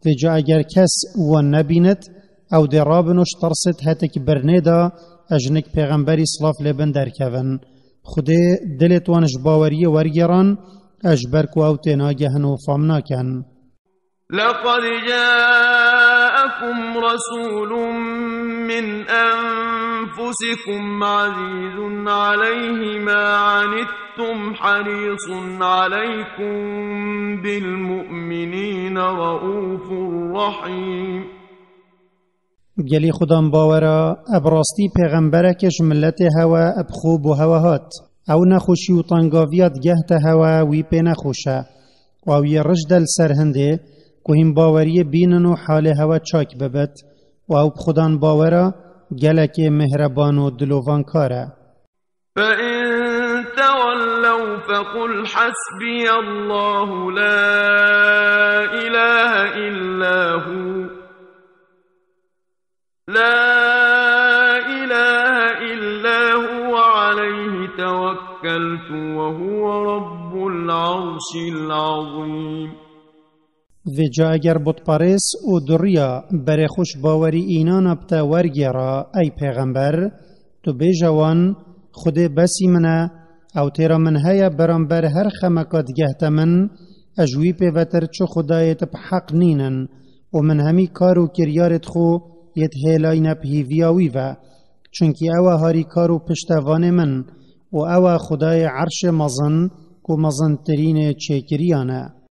vêca eger kes wan nebînit, ew dê rabin û ji tersêt hetik birnê de e jinik pêxemberî silav lê bin derkevin. Xwedê dilêt wan ji baweriyê wergêran, e ji ber ku ew tênagehin û fam nakin. لقد جاءكم رسول من أنفسكم عزيز عليه ما عنتم حريص عليكم بالمؤمنين رءوف رحيم. Gelî xudan bawera, e bi rastî pêxembereke ji miletê hewe e bi xwe bo hewe hat. Ew nexweşî û tengaviya digehte hewe wî pê nexweş e. Û ew yê rij de li ser hindê ku hîn baweriyê bînin û halê hewe çak bibit. Û ew bi xudan bawera gelekê mihreban û dilovankar e. فإن تولوا فقل حسبي الله لا إله إلا هو لا إله إلا هو عليه توكلت وهو رب العرش العظيم. Vêca eger butperêz û duriya berê xwe ji bawerî înana bi te wergêra, ey pêxember, tu bêje wan, Xwedê besî min e, ew têra min heye beramber her xemeka digehte min, ez ji wî pêvetir çi xwedayê te bi heq nînin û min hemî kar û kiryarêt xwe yêt hêlayne bi hîviya wî ve. Çunkî ew e harîkar û piştevanê min û ew e xwedayê erşê mezin ku mezintirînê çêkiriyan e.